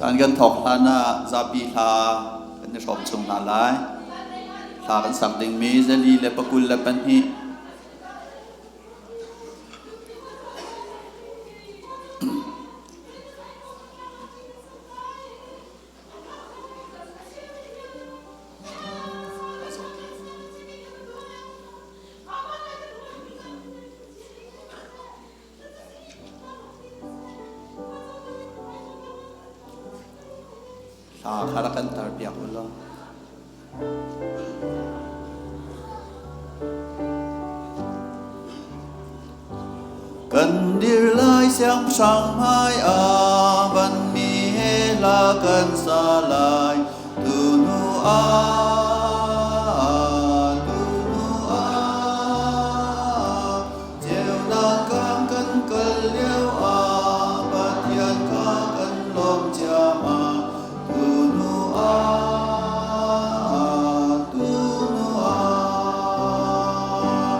Caan kan thawk hlan ah zapi hla kan i hrawm chung hna lai. Hla kan sak dingmi 122. Hla kha rak kan tarpiak u law. Kan dir lai siangpahrang hmai ah vanmi he hla kan sa lai tunu ah, tunu ah. Ceunak kan kan kal lio ah Pathian kha kan lawm ciammam. Tunu ah, tunu ah,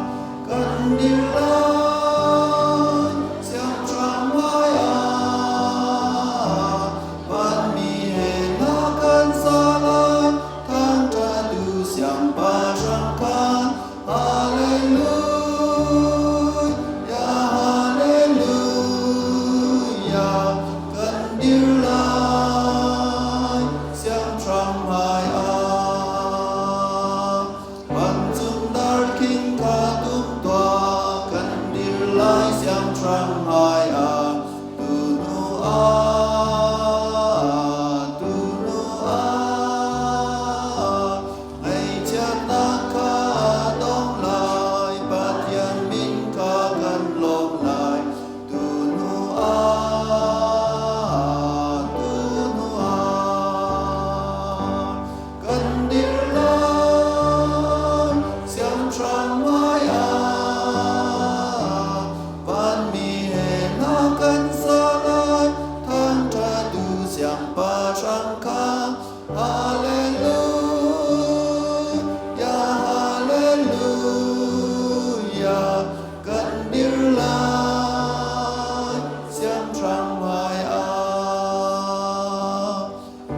kan dir lai siangpahrang hmai ah. Vanmi he hla kan sa lai, thangṭhat u siangpahrang khan. Hallelujah, hallelujah, kan dir lai siangpahrang hmai ah. Vancung darkhing kha tum tuah, kan dir lai siangpahrang hmai ah. Tunu ah, tunu ah, Ngaihchiatnak kha dong lai, Pathian min kha kan lawm lai. Tunu ah, tunu ah, kan dir lai, siangpahrang hmai ah. Vanmi he hla kan sa lai, thangṭhat u siangpahrang kha. Hallelujah, hallelujah, kan dir lai siangpahrang hmai ah.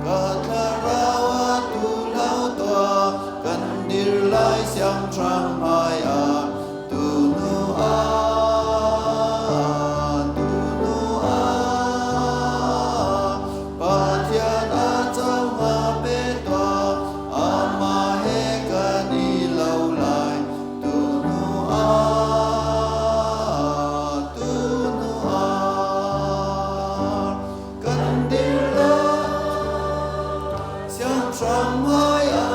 Ka thlarau a tu lo tuah, kan dir lai siangpahrang hmai ah. Tunu ah, tunu ah, Pathian a cohla pe tuah, amah he kan i lo lai. Tunu ah, tunu ah, kan dir lai siangpahrang hmai ah.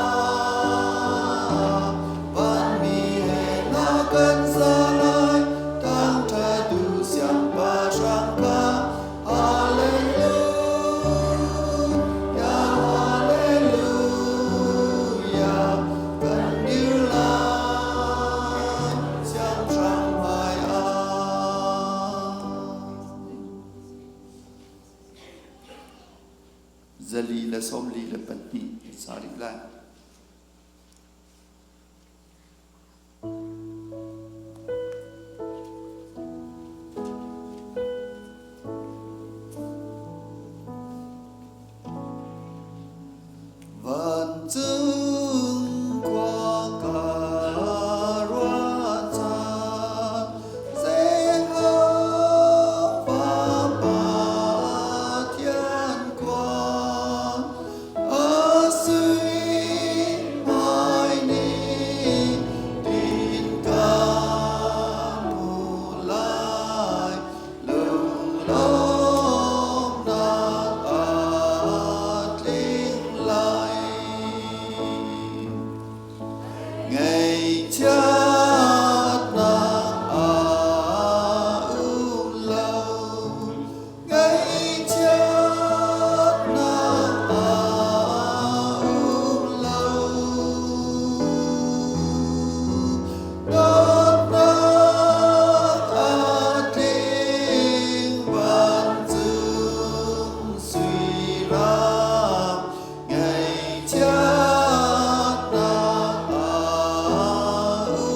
Vanmi he hla kan sa lai, thangṭhat u siangpahrang kha. Hallelujah, hallelujah, kan dir lai siangpahrang hmai ah. 142 sa rih lai. Vancung khua ka ruah caan, Jehovah Pathian khua, A sui hmai nih tin ka hmu lai, lunglawmhnak a tling lai. Ngaihchiatnak a um lo. Ngaihchiatnak a um lo. Dawtnak a tling vancung sui ram. Ngaihchiatnak a um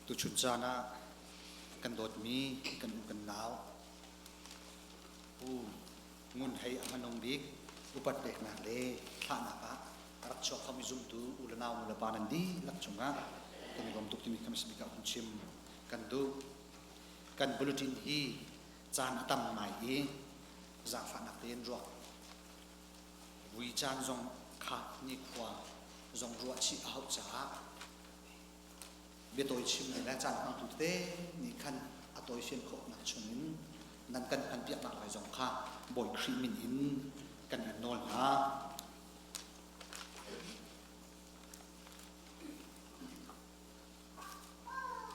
Tuchun caan ah kan dawtmi kan u kan nau Pu Ngun Hei a hmanung bik upat peknak le thlahnak ah a rak chuak khomi zumtu u le nau nu le pa nan dihlak cungah kan i lawm tuk timi kha bik ah hun chim kan duh. Kan bulletin hi caan a tam ngai i zaangfahnak tein ruak vui caan zong kha nikhua zong ruah chih a hauh caah biatawi chim le caan hmangtu tete nih khan a tawifian khawhnak chungin nan kan hmanpiaknak lai zong kha Bawi Khrih min in kan in nawl hna.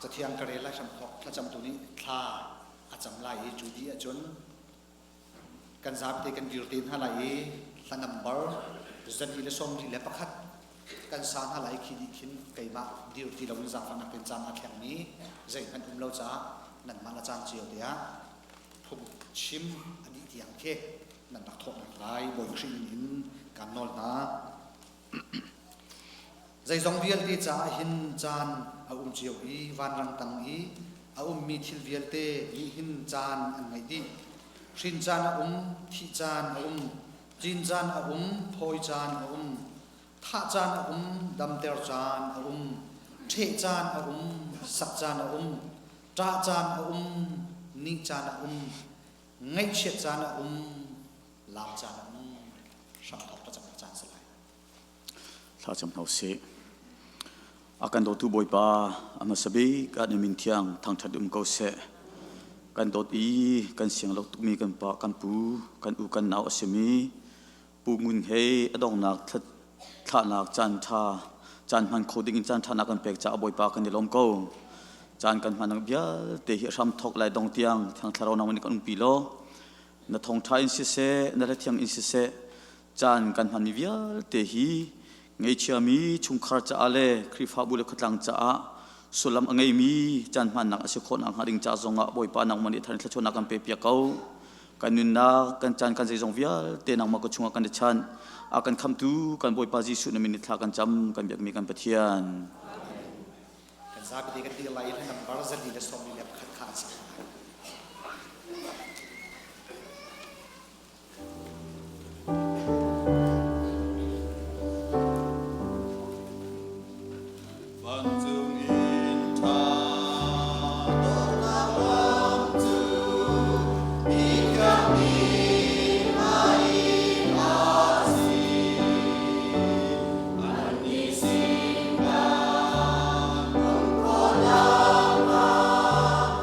Cathiang ka rel lai hramthawk thlacamtu nih thla a cam lai i cu dih ahcun kan zapi kan dir te hna lai i hla nambar 221 kan sa hna lai khi dih khin keimah dir ti loin zaangfahnak tein caan aa thlengmi zeihmanh um lo caah nanmah la caan cio te ah phungchim a dih tiang khi nan rak thawhnak lai Bawi Khrih min in kaan nawl hna. Zeizong vialte caah hin caan a um cio i vanrang tang i a ummi thil vialte nih hin caan an ngeih dih. Hrin caan a um, thih caan a um, cin caan a um, phawi caan a um, thah caan a um, damter caan a um, ṭheh caan a um, sak caan a um, ṭah caan a um, nih caan a um, ngaihchiat caan a um, laam caan a um, hramthawk thlacamnak caan si lai. Thlacam hna usih. A kan dawtu Bawipa, a hmasa bik ah na min thiang thangṭhat um ko seh. Kan dawt i kan siang lo tukmi kan pa, kan pu, kan u, kan nau a simi Pu Ngun Hei a donghnak thlahnak caan ṭha caan hman kho ding in caan ṭha na kan pek caah Bawipa kan i lawm ko. Caan kan hman vialte hi hram thawk lai dong tiang Thiang Thlarau nangmah nih kan umpi law na thawngṭha in siseh, na hlathiang in siseh, caan kan hmanmi vialte hi ngeichiami chungkhar caah le Khrihfabu le khuatlang caah sullam a ngeimi caan hmannak a si khawh nakhnga ding ca zongah Bawipa nangmah nih thar in thluachuahnak kan pe piak ko. Kan nunnak, kan caan, kan zeizong vialte nangmah ka chungah kan i chanh. A kan khamtu kan Bawipa Jesuh na min in thla kan cam, kan biakmi kan Pathian. Kan zapi kan dir lai i hla nambar 441 kha a si. Vancung in ṭha dawtnak lam cu mi thiang nih hmai a si. Annih sin kan lungkhawhnak ah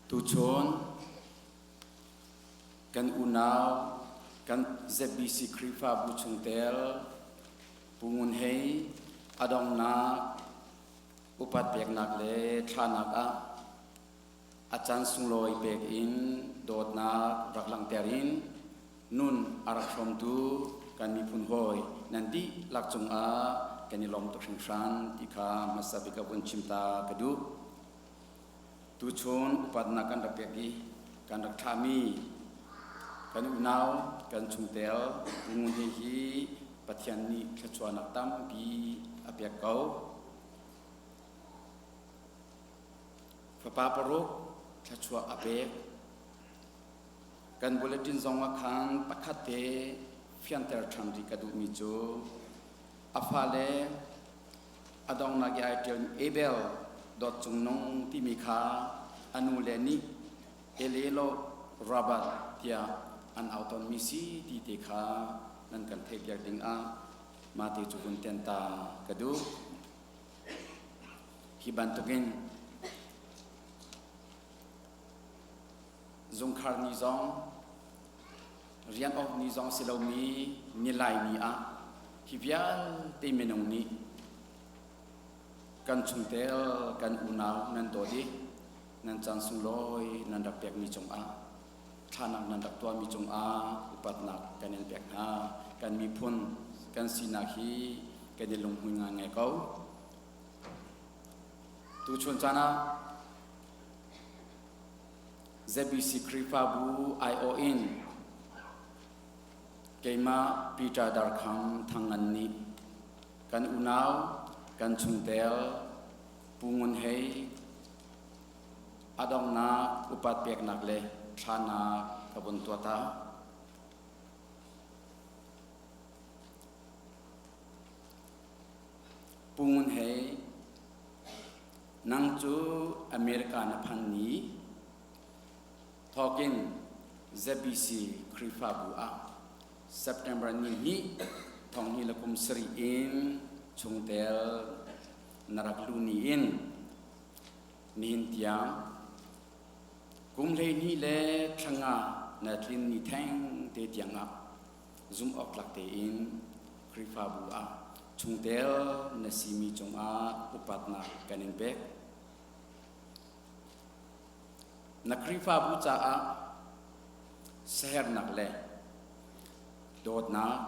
Tuchun kan unau kan ZBC Khrihfabu chungtel Pu Ngun Hei a donghnak upat peknak le thlahnak ah a caan sunglawi pek in dawtnak rak langhter in nun a rak hrawmtu kan miphun hawi nan dihlak cungah kan i lawm tuk hringhran ti kha hmasa bik ah vun chim ta ka duh. Tuchun upatnak kan rak pek i kan rak thlahmi kan unau kan chungtel Pu Ngun Hei hi Pathian nih thluachuahnak tampi a pek ko. Fapa paruk thluachuah a pek. Kan bulletin zong ah khan pakhat te fianter ṭhan rih ka duhmi cu a fale a donghnak i ai ṭialmi Abel dawt cung nung timi kha a nu le nih Elelo Robert tiah an au tawnmi si ti te kha nan kan theihpiak dingah mah te cu vun ten ta ka duh. Hi bantukin zungkhar ni zong rian awk ni zong si lomi nilai ni ah hi vialte minung nih kan chungtel kan unau nan dawt i nan caan sunglawi nan rak pekmi cungah thlanak nan rak tuahmi cungah upatnak kan in pek hna. Kan miphun kan sinak hi kan i lunghmui ngaingai ko. Tuchun caan ah ZBC Khrihfabu aiawh in keimah Peter Darkham Thangngan nih kan unau kan chungtel Pu Ngun Hei a donghnak upat peknak le thlanak ka vun tuah ta. Pu Ngun Hei, nang cu America na phan ni thawkin ZBC Khrihfabu ah September ni hnih thong hi le kum sarih in chungtel na rak luh ni in nihin tiang kum 12 le thlanga na tlin ni theng te tiang ah zumh awk tlak tein Khrihfabu ah chungtel na simi cungah upatnak kan in pek. Na Khrihfabu caah siaherhnak le dawtnak,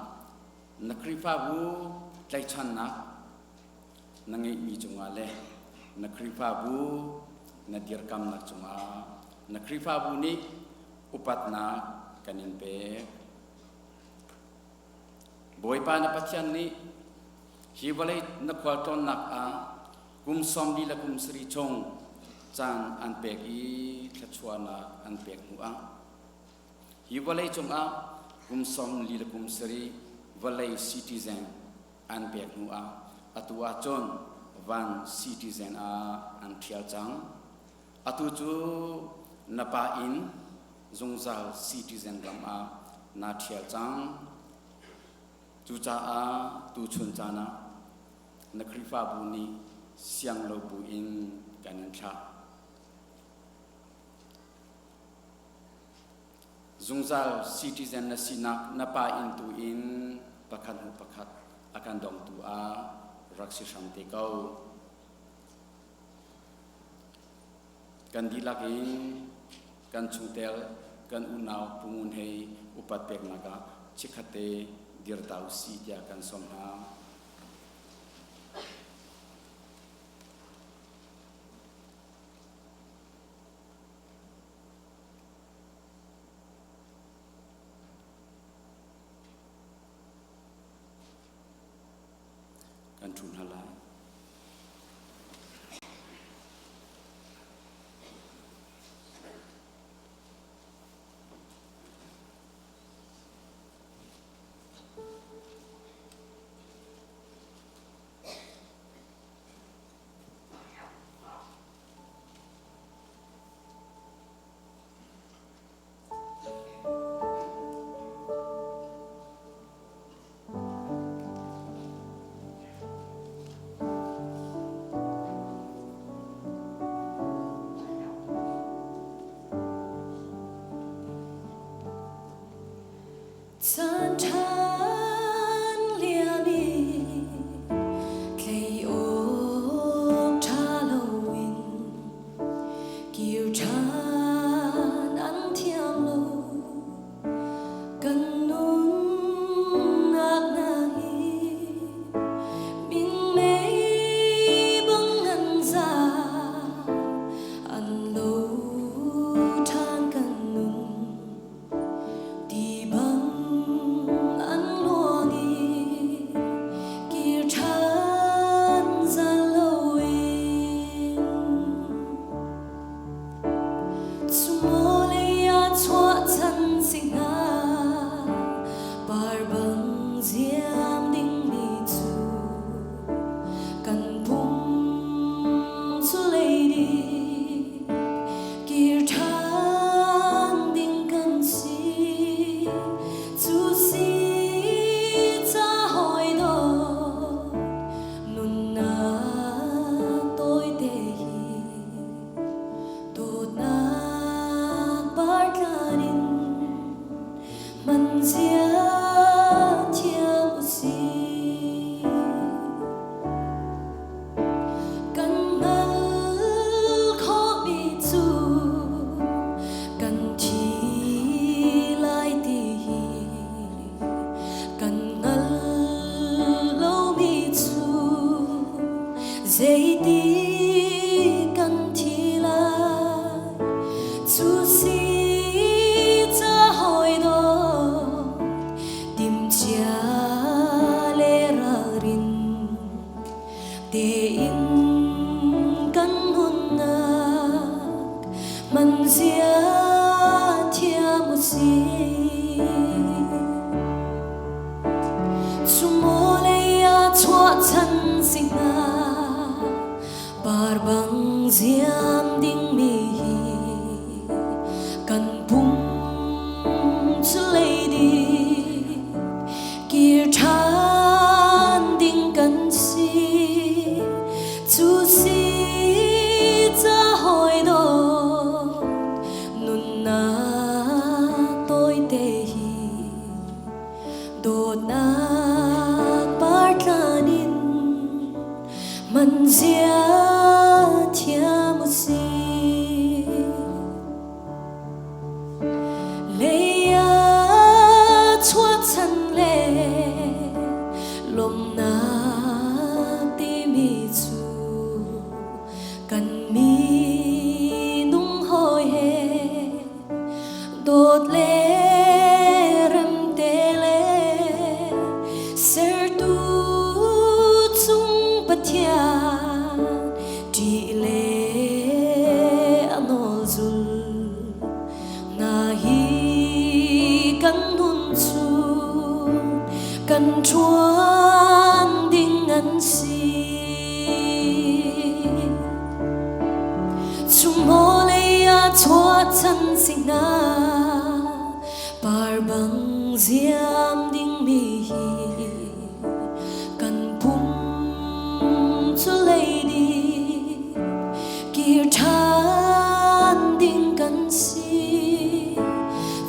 na Khrihfabu tlaihchannak na ngeihmi cungah le na Khrihfabu na dirkamnak cungah na Khrihfabu nih upatnak kan in pek. Bawipa na Pathian nih hi vawlei na khualtlawnnak ah kum 40 le kum sarih chung caan an pek i thluachuahnak an pek hnu ah hi vawlei cungah kum 40 le kum sarih vawlei citizen an pek hnu ah atu ahcun van citizen ah an ṭhial cang. Atu cu na pa inn zungzal citizen ram ah naa ṭhial cang. Cucaah tuchun caan ah na Khrihfabu nih siang lo buin kan in thlah. Zungzal citizen na sinak na pa inn tu in pakhat hnu pakhat a kan dongtu ah rak si hram te ko. Kan dihlak in kan chungtel kan unau Pu Ngun Hei upat peknak ah chikkhat te dir ta usih tiah kan sawm hna. Kan ṭhu hna lai. Caan ṭhan liam i tlei awk ṭha loin kir ṭhan an thiam lo. Kan nunnak hna hi minmei bang an za, an lo ṭhan kan nun. Ti bang an luang i kir ṭhan zal loin. Cumawlei ah chuahchan si hnga, par bang ziam dingmi cu kan pum cu leidip kir ṭhan ding kan si. Cu si ca hawi dawt nunnak tawite hi dawtnak partlan in hman zia thiam u sih. Kan hngalh khawhmi cu kan thi lai ti hi kan hngal lomi cu zeiti kan thi lai. Cu si ca hawi dawt timhcia le ralrin tein kan nunnak hman zia thiam u sih. Cumawlei ah chuahchan si hnga, par bang ziam dingmi hi kan pum cu leidip kir ṭhan ding kan si. Cu si ca hawi dawt nunnak tawite hi dawtnak partlan in man zia thiam u sih. Lei ah chuahchan le lawmhnak timi cu kan minung hawi he dawt le remte le sertu cung Pathian ṭih le a nawl zul hna hi kan nun chung kan ṭuan ding an si. Chumawlei ah chuahchan si hna, par bang ziam dingmi hi kan pum cu leidip kir ṭhan ding kan si.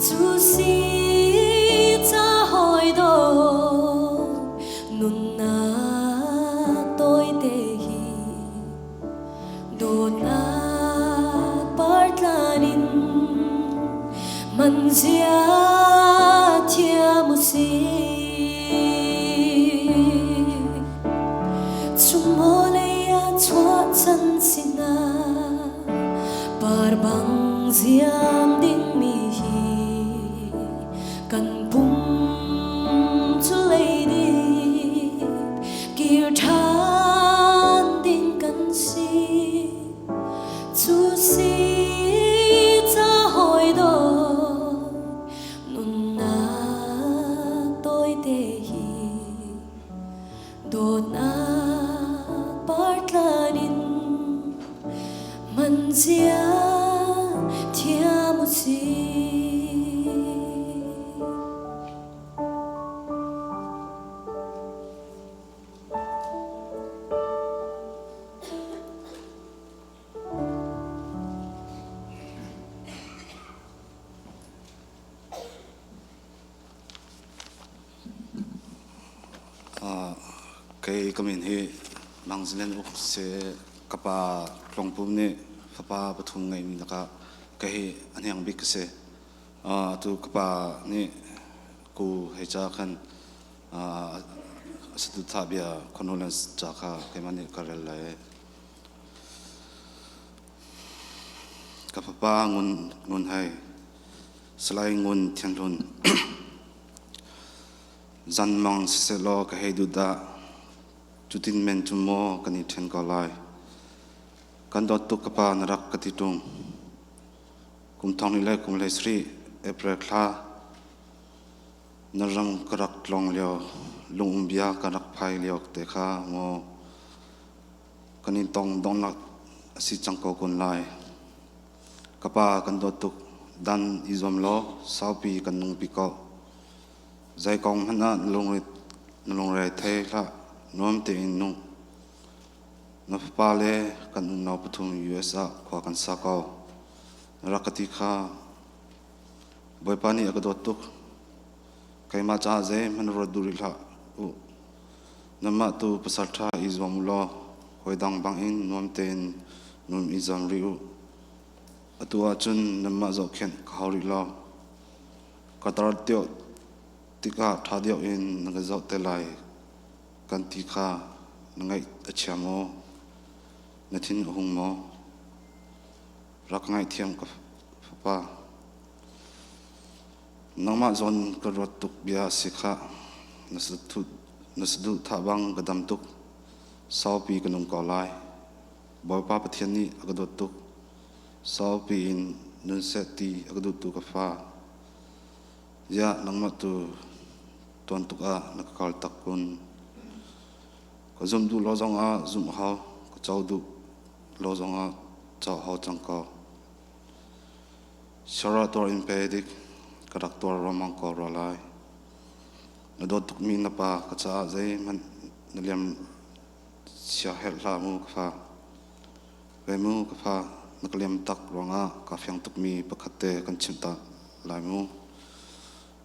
Cu si ca hawi dawt nunnak tawite hi dawtnak partlan in man zia thiam u sih. Chumawlei ah chuahchan si hna, par bang ziam dingmi hi kan pum cu leidip kir ṭhan ding kan si. Cu si ca hawi dawt nunnak tawite hi dawtnak partlan in man zia thiam u sih. Kei ka min hi Mang Zilian Uk si. Ka pa Tluang Pum nih fapa pathum ngeimi lakah kei hi a hniang bik ka si. Atu ka pa nih ku hei ca khan a saduhthah bia condolence ca kha keimah nih ka rel lai. Ka fapa Ngun Ngun Hai, Salai Ngun Thian Hlun. Zanmang sisehlaw ka hei duh dah. Cutin men cu maw kan i ṭhen ko lai. Kan dawt tuk ka pa na rak ka ti ṭung. Kum thong li le kum hlei sarih April thla na ram ka rak tlawng lio lungum bia ka rak phai lio te kha maw kan in tong dongnak a si cang ko kun lai. Ka pa kan dawt tuk dan i zuam law saupi kan nungpi ko. Zei kong hmanh ah na lungre thei hlah, nuam tein nung. Na fapa le kan unau pathum US ah khua kan sa ko. Na rak ka ti kha Bawipa nih a ka dawt tuk. Keimah caah zeihmanh ruat duh rih hlah u. Nanmah tu pasal ṭha i zuam u law hawi dang bangin nuam tein nun i zuam rih u. Atu ah cun nanmah zohkhenh ka hau rih lo. Ka tar deuh tikah ṭha deuh in na ka zoh te lai kan ti kha na ngaih a chia maw? Na thin a hung maw? Rak ka ngaihthiam ka fapa. Nangmah zawn ka ruat tuk bia a si khah. Na saduhthah bang ka dam tuk. Saupi ka nung ko lai. Bawipa Pathian nih a ka dawt tuk. Saupi in nun seh ti a ka duhtu ka fa. Ziah nangmah tu tuan tuk ah na ka kal tak kun. Ka zumh duh lo zong ah zumh hau, ka co duh lo zong ah co hau cang ko. Sarah tuar in pe dik, ka rak tuar ruangmang ko rua lai. Na dawt tukmi na pa ka caah zeihmanh na liam sia herh hlah mu ka fa. Ve mu ka fa, na ka liam tak ruangah kaa fiang tukmi pakhat te kan chimh ta lai mu.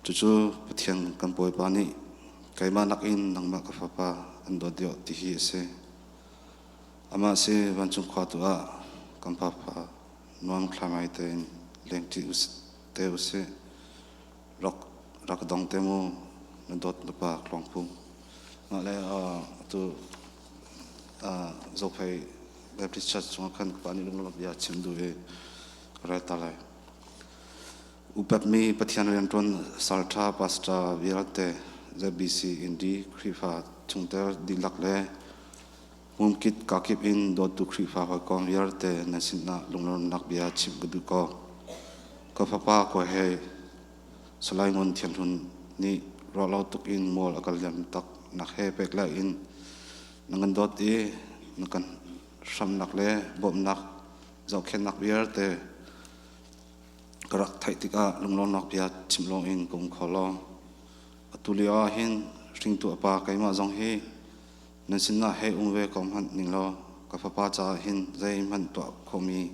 Cucu Pathian kan Bawipa nih keimah nakin nangmah ka fapa an dawt deuh ti hi a si. Amah si vancung khua tu ah kan papa nuam thlamai tein lengṭi te usih. Rak rak dong te mu na dawt na pa Tluang Pum. Mah le atu Zophei Baptist Church chungah khan ka pa nih lunglawmh bia chim duh i ka rel ta lai. Upatmi Pathian rianṭuan salṭha pastor vialte ZBC Indi Khrihfa chungtel dihlak le hmunkip kakip in dawtu Khrihfa hawikom vialte nan sinah lunglawmhnak bia chimh ka duh ko. Ka fapa kawi he Salai Ngun Thian Hlun nih ruahlo tuk in mual a ka liam tak nak he pek lai in na kan dawt i na kan hramnak le bawmhnak zohkhenhnak vialte Ka rak theih tikah lunglawmnak bia chim lawngin ka um kho lo. Atu lio ah hin hringtu a pa keimah zong hi nan sinah hei um ve ko hmanh ning law ka fapa caah hin zeihmanh tuah khawhmi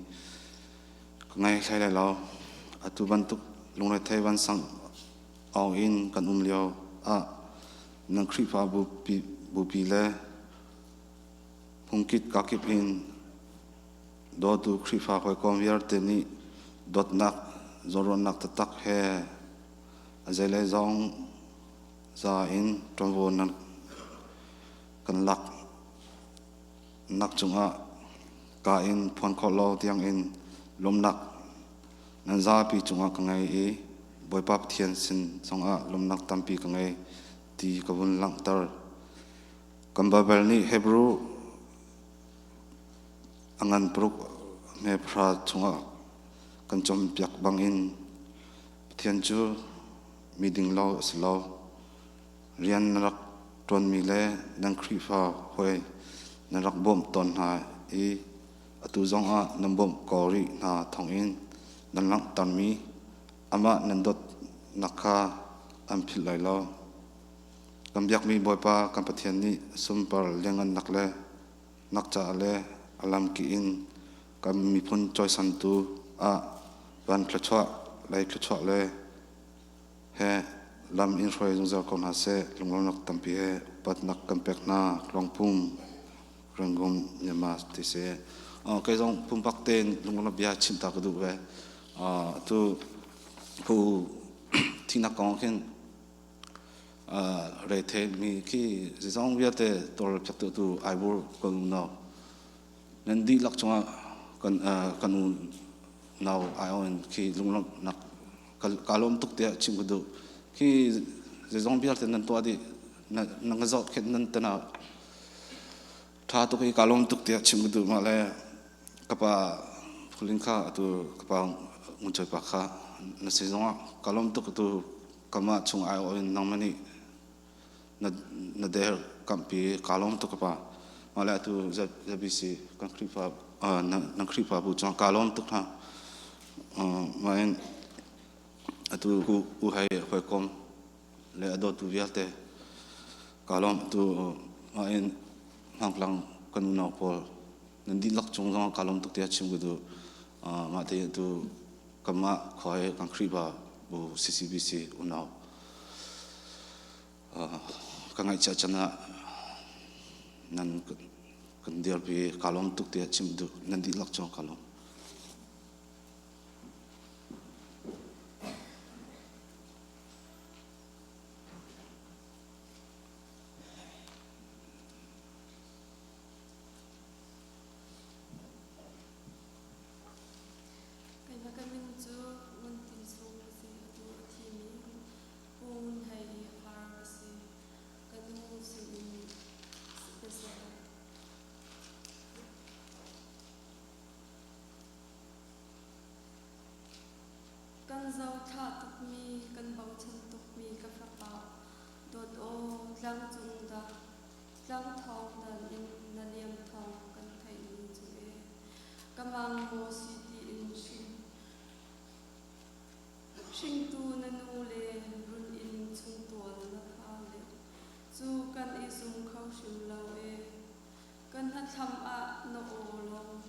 ka ngei hlei lai lo. Atu bantuk lungrethei vansang awng in kan um lio ah nan Khrihfa bupi le phungkit kakip in Dawtu Khrihfa hawikom vialte nih dawtnak zawnruahnak taktak he a zeilei zong za in ṭuanvo nan kan lak nak cungah ka in phuan khawh lo tiangin lawmhnak nan zapi cungah ka ngei i Bawipa Pathian sin zongah lawmhnak tampi ka ngei ti ka vun langhter. Kan Baibal nih Hebrew A ngan paruk hme pahra chungah kan cawnpiak bangin Pathian cu mi dinglo a si lo. Rian na rak ṭuanmi le nan Khrihfa hawi nan rak bawmh tawn hna i atu zongah nan bawmh ko rih hna thawngin nan langhtermi amah nan dawtnak kha an philh lai lo. Kan biakmi Bawipa kan Pathian nih sunpar lianhngannak le nak caah le a lamkih in kan miphun cawisantu ah van thluachuah lei thluachuah le he lam in hruai zungzal ko hna seh lunglawmnak tampi he. upatnak kan pek hna. Tluangpum Rangoon Myanmar ti si. Kei zong pumpak tein lunglawmhnak bia chim ta ka duh ve. Atu pu thihnak kong khin rethe mi khi zeizong vialte tawlrelpiak tu tu Aibur kan unau nan dihlak cungah kan kan unau aiawh in khi lunglawmhnak ka lawm tuk tiah chim ka duh. Khi zeizong vialte nan tuah dih nan ka zohkhenh nan tana ṭha tuk i ka lawm tuk tiah chim ka duh. Mah le ka pa Phulin kha atu ka pa Ngun pa kha na si zongah ka lawm tuk. Atu kamah chung aiawh in nangmah nih na na der kampi ka lawm tuk ka pa. Mah le atu ZBC kan Khrihfa nan Khrihfabu cungah ka lawm tuk hna. Mah in atu u hei hawikom le a dawtu vialte ka lawm. Atu mah in hmangtlang kan unau pawl nan dihlak cung zong ka lawm tuk tiah chim ka duh. Mah te atu kanmah khua i kan Khrihfa bu CCBC unau ka ngaihchiah can ah nan kan dirpi ka lawm tuk tiah chim duh. Nan dihlak cung ka lawm. Keimah ka min cu Ngun Tin Sung ka si. Atu a thimi Pu Ngun Hei i a far ka si. Ka nu sinin ka si. Kan zothlah tukmi, kan bochan tukmi ka fapa dawt aw, tlangcung dah tlangthawng dan in na liam thawng kan theih ni cu e. Ka mang maw si tiin hring hringtu na nu le run inn chungtual na fa le cu kan i zum kho hrim lo e. Ka hnathlam ah na aw lawng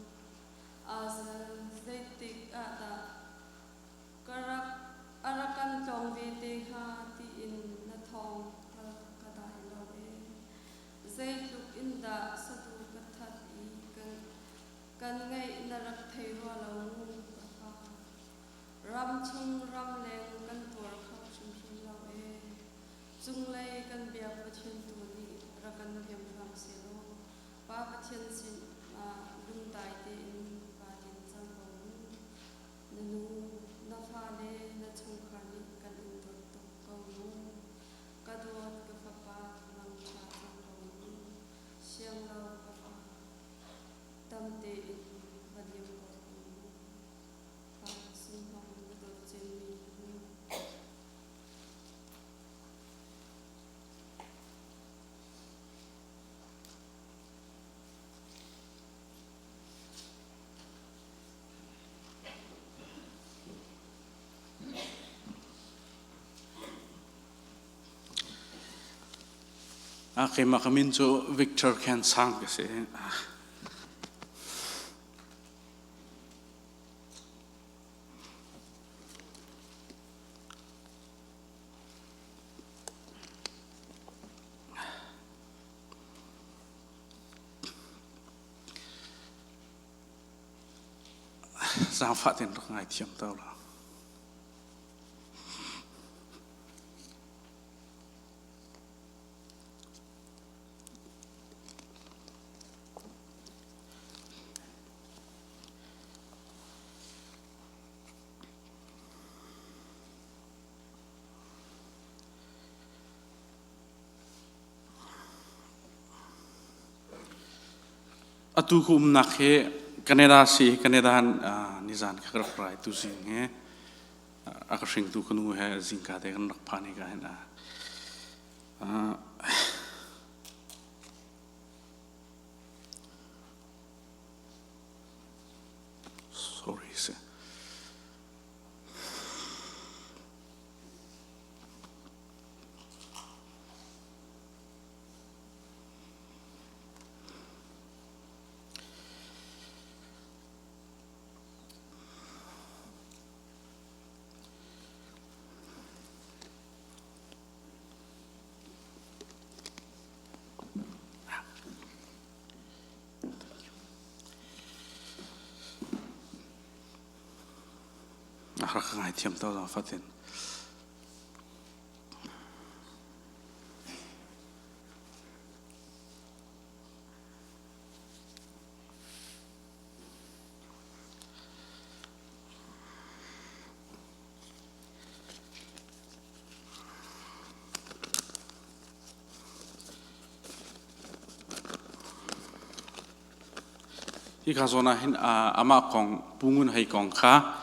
aa zel. Zeitik ah dah ka rak a rak kan tlawng ve te hnga tiin na thawng hal ka dai lo ee. Zeitluk in dah sadu ka that i kan ngeih na rak thei rua lo mu ka fa. Ram chung ramleng kan tuar kho hrimhrim lo ee. Cunglei kan biak Pathian tu nih rak kan hnem hram sehlaw Pa Pathian sin ah lungdai tein vaa din cang ko mu. Na nu, na fale, na chungkhar nih kan in dawt tuk ko mu. Ka dawt ka fapa, mangṭha cang ko mu. Siang lo ka fa, dam tein va liam ko ko mu. Pa sunghawng na dawt cemmi na nu. Keimah ka min cu Victor Khen Sang ka si. Zaangfah tein rak ngaithiam te la. Atu ka umnak hi Canada si. Canada nizan ka rak rai tu zing he a ka hringtu ka nu he zingka te kan rak phan hi ka hin. Sorry si. Rak ka ngaithiam to zaangfah tein. Hika zawn ah hin amah kong Pu Ngun Hei kong kha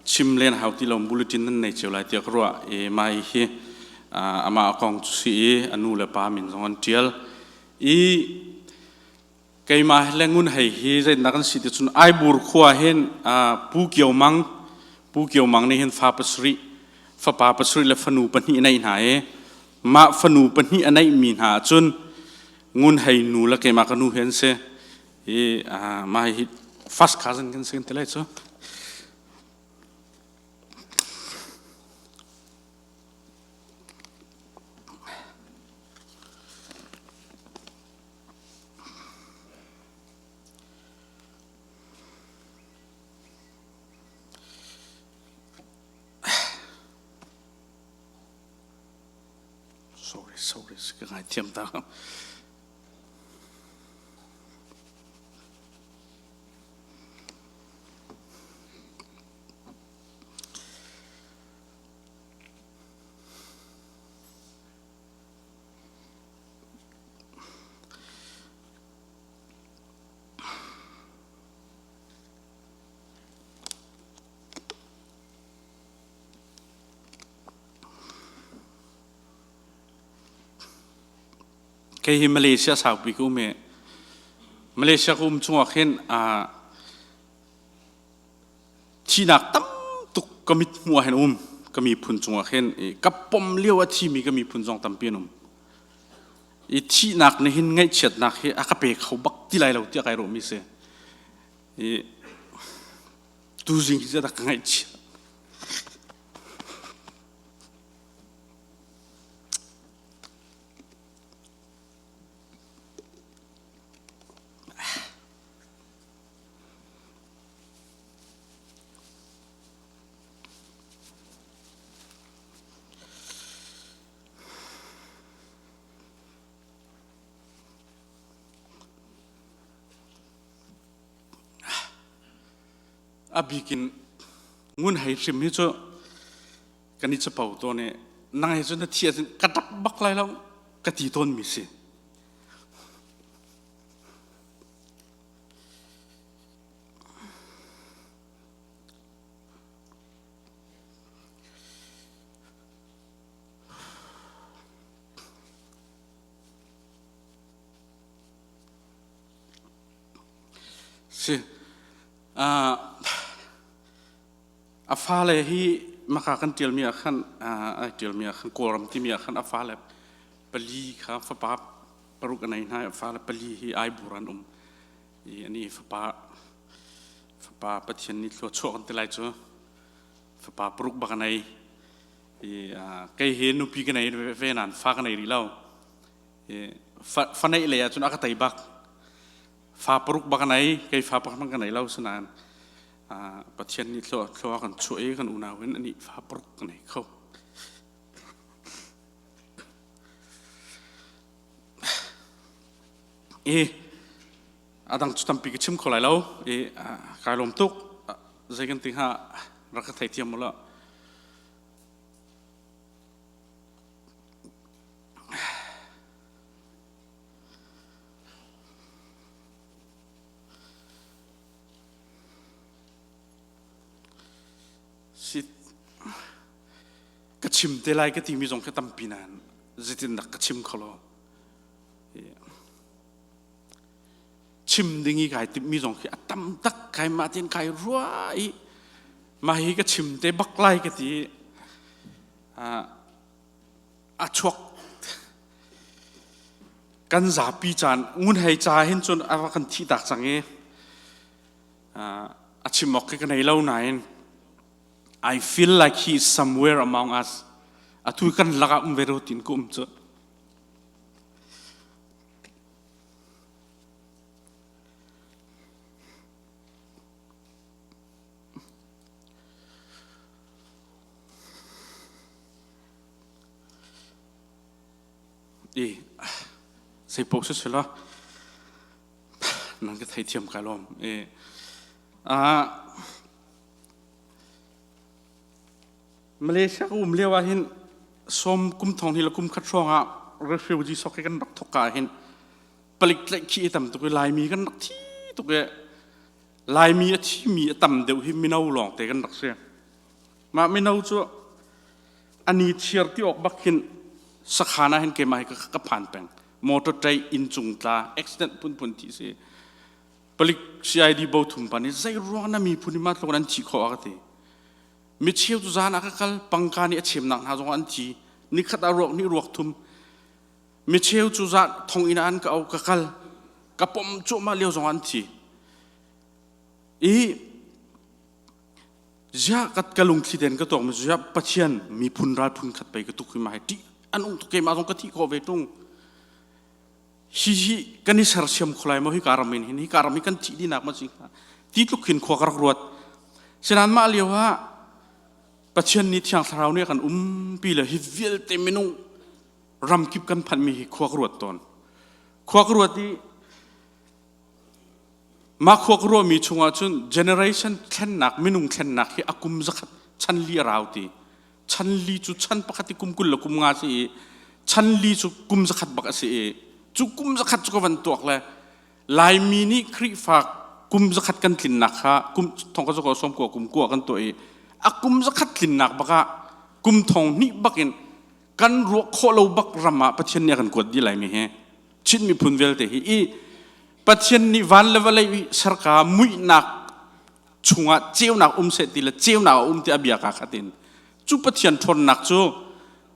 chim len hau ti lo bulletin nan nei cio lai tiah ka ruah i mai hi amah kong cu si i a nu le pa min zong an ṭial i keimah le Ngun Hei hi zeitindah kan si ti cun Aibur khua hin Pu Kio Mang Pu Kio Mang nih hin fa pasarih fapa pasarih le fanu pahnih a neih hna i mah fanu pahnih a neihmi hna ahcun Ngun Hei nu le keimah ka nu hi an si i mah hi first cousin kan si kan ti lai cu. Sorry, sorry, ka ngaithiam ta. Kei hi Malaysia saupi ka um i Malaysia ka um chungah khin thihnak tam tuk ka mit hmuh ah hin um ka miphun chungah khin i ka pom lio a thimi ka miphun zong tampi an um. I thihnak nih hin ngaihchiatnak hi a ka pe kho bak ti lai lo tiah kai ruahmi si. I tuzing hi zeidah ka ngaihchiat. A bik in ngun hei hrim hi cu kan i capo tawn i nang he cun na thi ahcun ka ṭap bak lai lo ka ti tawnmi si. Si. Uh, a fale hi maka kan ṭialmi ah khan ai ṭialmi ah khan Kawlram timi ah khan a fale pali kha fapa paruk a nei hna i a fale pali hi Aibur an um i ani fapa fapa Pathian nih thluachuah kan ti lai cu fapa paruk bak a nei i kei hi nupi ka nei ve nain fa ka nei rih lo i fa neih lei ahcun a ka tei bak fa paruk bak a nei kei fa pakhat hmanh ka nei lo sinain Pathian nih thlua kan chuah i kan unau in anih fa paruk ka nei kho. I a dang cu tampi ka chim kho lai lo i kai lawm tuk zei kan ti hnga rak ka theithiam mu law. Si ka chim te lai ka timi zong khi tampi nain zeitindah ka chim kho lo. Chim ding i kai timhmi zong khi a tam tak kai mah tein kai ruah i mah hi ka chim te bak lai ka ti a chuak kan zapi caan ngun hei ca hin cun a va kan thih tak cang i a chim awk khi ka nei lo nain I feel like he is somewhere among us atu kan lakah um ve ro tin ku um cu I sei paoh si sila nan ka theithiam kai lawm. I Malaysia ka um lio ah hin som kum thong hi le kum khat hrawng ah refugee sok hi kan rak thok ka hin palik tlaih khi tam tuk i Laimi kan rak thi tuk i Laimi a thimi a tam deuh hi mino lawng te kan rak si. Mah mino cu ani thiar ti awk bak hin sakhan ah hin keimah hi ka phan peng. Motor ṭei inn cung tla accident phunphun thi si. Palik CID bo thum pa nih zei ruang na miphun hi mah tluk nan thi khawh a ka ti. Micheu cu zan ah ka kal pangka nih a chemnak hna zong an thi. Nikhat ah ruak nih ruak thum. Micheu cu zan thonginn ah an ka au ka kal. Ka pom cuahmah lio zong an thi. I ziah ka ka lungthli ten ka tuak mi ziah Pathian miphun ral phun khat pei ka tuk hi ma hi ṭih an um tuk keimah zong ka thih khawh ve ṭung. Hi hi kan i sersiam kho lai maw hi ka ram in hin hi ka ram hi kan thih dihnak ma si hnga ti tluk khin khua ka rak ruat. Sinan mah lio ah Pathian nih Thiang Thlarau nih a kan umpi le hi vialte minung ramkip kan phanhmi hi khua ka ruat tawn. Khua ka ruat i mah khua ka ruahmi chungah cun generation thlennak minung thlennak hi a kum zakhat chan li a rau ti. Chan li cu chan pakhat i kum 20 le kum nga si i chan li cu kum zakhat bak a si i cu kum zakhat cu ka van tuak le Laimi nih Khrihfa kum zakhat kan tlinnak kha kum thong ka zakua sawm kua kum kua kan tuah i a kum zakhat tlinnak bak ah kum thong hnih bak in kan ruah khawh lo bak ram ah Pathian nih a kan kuat dih laimi hi Chin miphun vialte hi i Pathian nih van le vawlei serka muihnak chungah ceunak um seh ti le ceunak a um ti a bia ka khat in cu Pathian ṭhawnnak cu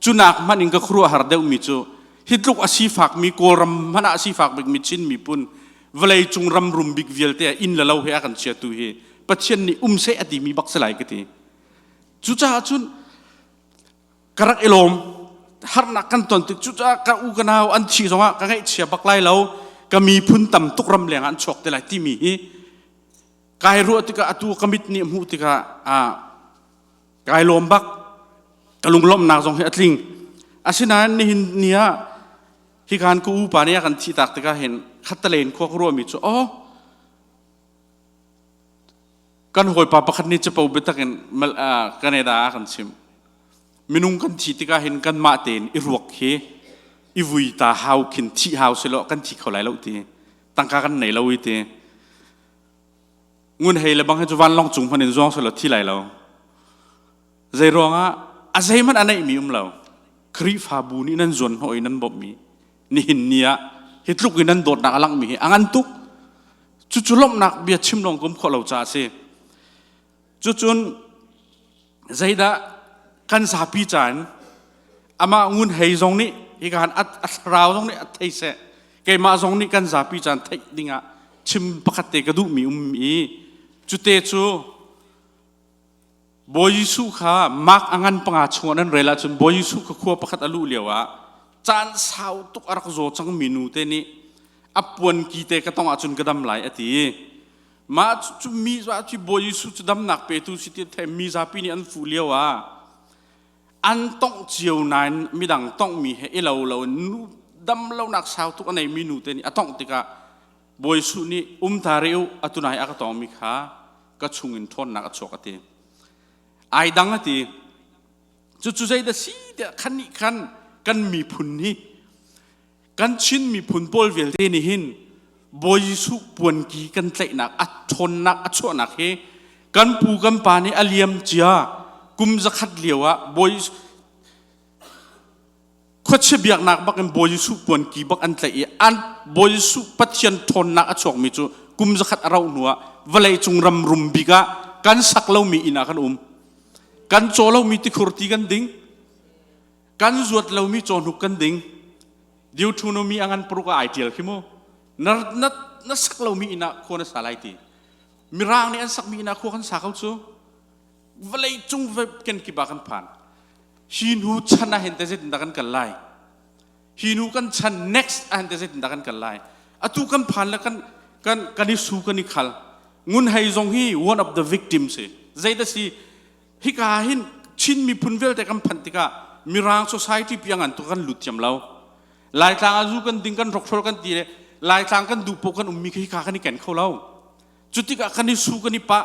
cunak hmanh in ka khuaruahhar deuhmi cu hi tluk a sifakmi Kawlram hmanh ah a sifak bikmi Chin miphun vawlei cung ram rum bik vialte ah inn le lo he a kan chiatu hi Pathian nih um seh a timi bak si lai ka ti. Cucaah cun ka rak i lawm harnak kan ton tik cucaah ka u ka nau an thi zongah ka ngaihchia bak lai lo ka miphun tam tuk ram leng ah an chuak te lai timi hi kai ruah tikah atu ka mit nih hmuh tikah ah kai lawm bak ka lunglawmhnak zong hi a tling asinain nihin ni ah hikan ka upa nih a kan thih tak tikah hin khattalein khua ka ruahmi cu oh kan hawipa pakhat nih capo biatak in Canada ah kan chim minung kan thi tikah hin kanmah tein i ruak hi i vui ta hau khin thih hau silo kan thi kho lai lo ti tangka kan nei lo i ti ngun hei le bang hi cu vanlawng cung hman in zuang silo thi lai lo zei ruangah a zeihmanh a neih mi um lo Khrihfabu nih nan zuan hnawh i nan bawmh mi nihin ni ah hi tluk in nan dawtnak a langh mi hi a ngan tuk cucu lawmhnak bia chim lawng kum khawh lo caah a si cucun zeidah kan zapi caan amah ngun hei zong nih hika han a thlarau zong nih a thei seh keimah zong nih kan zapi caan theih dingah chim pakhat te ka duhmi um i cute cu Bawi Jesuh kha Mark a ngan panga chungah nan rel ahcun Bawi Jesuh kha khua pakhat a luh lioah caan sau tuk a rak zaw cangmi nu te nih a puanki te ka tong ahcun ka dam lai a ti. Mah cu mi cu Bawi Jesuh cu damnak petu si ti thei mi zapi nih an fuh lioah an tongh cio nain midang tonghmi he i lo lo nu dam lonak sau tuk a neimi nu te nih a tongh tikah Bawi Jesuh nih um ta rih u atu nai a ka tongmi kha ka chungin ṭhawnnak a chuak a ti. Ai dang a ti. Cucu zeidah si tiah khan nih khan kan miphun hi kan Chin miphun pawl vialte nih hin Bawi Jesuh puanki kan tlaihnak a ṭhawnnak a chuahnak hi kan pu kan pa nih a liam cia kum zakhat lio ah Bawi khuachia biaknak bak in Bawi Jesuh puanki bak an tlaih i an Bawi Jesuh Pathian ṭhawnnak a chuakmi cu kum zakhat a rauh hnu ah vawlei cung ram rum bik ah kan sak lomi inn ah kan um. Kan caw lomi tikhur ti kan ding. Kan zuat lomi cawhnuk kan ding. Deuteronomy a ngan paruk ah ai ṭial khi mu. Na, na, na sak lomi inn ah khua na sa lai ti. Mirang nih an sakmi inn ah khua kan sa ko cu. Vawlei cung kenkip ah kan phan. Hi hnu chan ah hin te zeitindah kan kal lai? Hi hnu kan chan next ah hin te zeitindah kan kal lai? Atu kan phan le kan kan kan i su kan i khal. Ngun Hei zong hi one of the victims si. Zeidah si hika hin Chin miphun vialte kan phanh tikah Mirang society piang an tu kan lut thiam lo. Laitlang ah zu kan ding kan rokhrol kan ti le Laitlang kan duh poh kan ummi khi ka kan i ken kho lo. Cu tikah kan i su kan i pah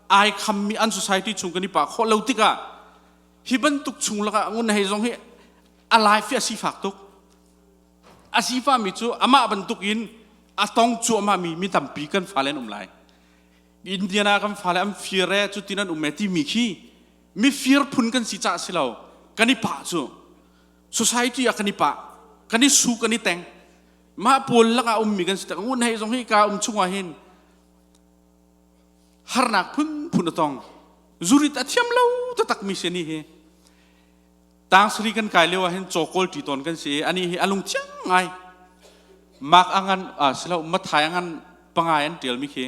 ai khammi an society chung kan i pah khawh lo tikah hi bantuk chung lakah ngun hei zong hi a life hi a sifak tuk. A sifami cu amah bantuk in a tong cuahmah mi mi tampi kan fale an um lai. Indiana kan fale an fir e cutin an um e timi khi mifir phun kan si caah si lo kan i pah cu society ah kan i pah kan i su kan i teng mah pawl lakah ummi kan si tak ngun hei zong hi ka um chungah hin harnak phunphun a tong zurit a thiam lo taktak mi si ni hi tang sari kan kai lio ah hin cawkawl ṭi tawn kan si ani hi a lung thiang ngai mak angan silo mathai angan pangai an ṭial mi khi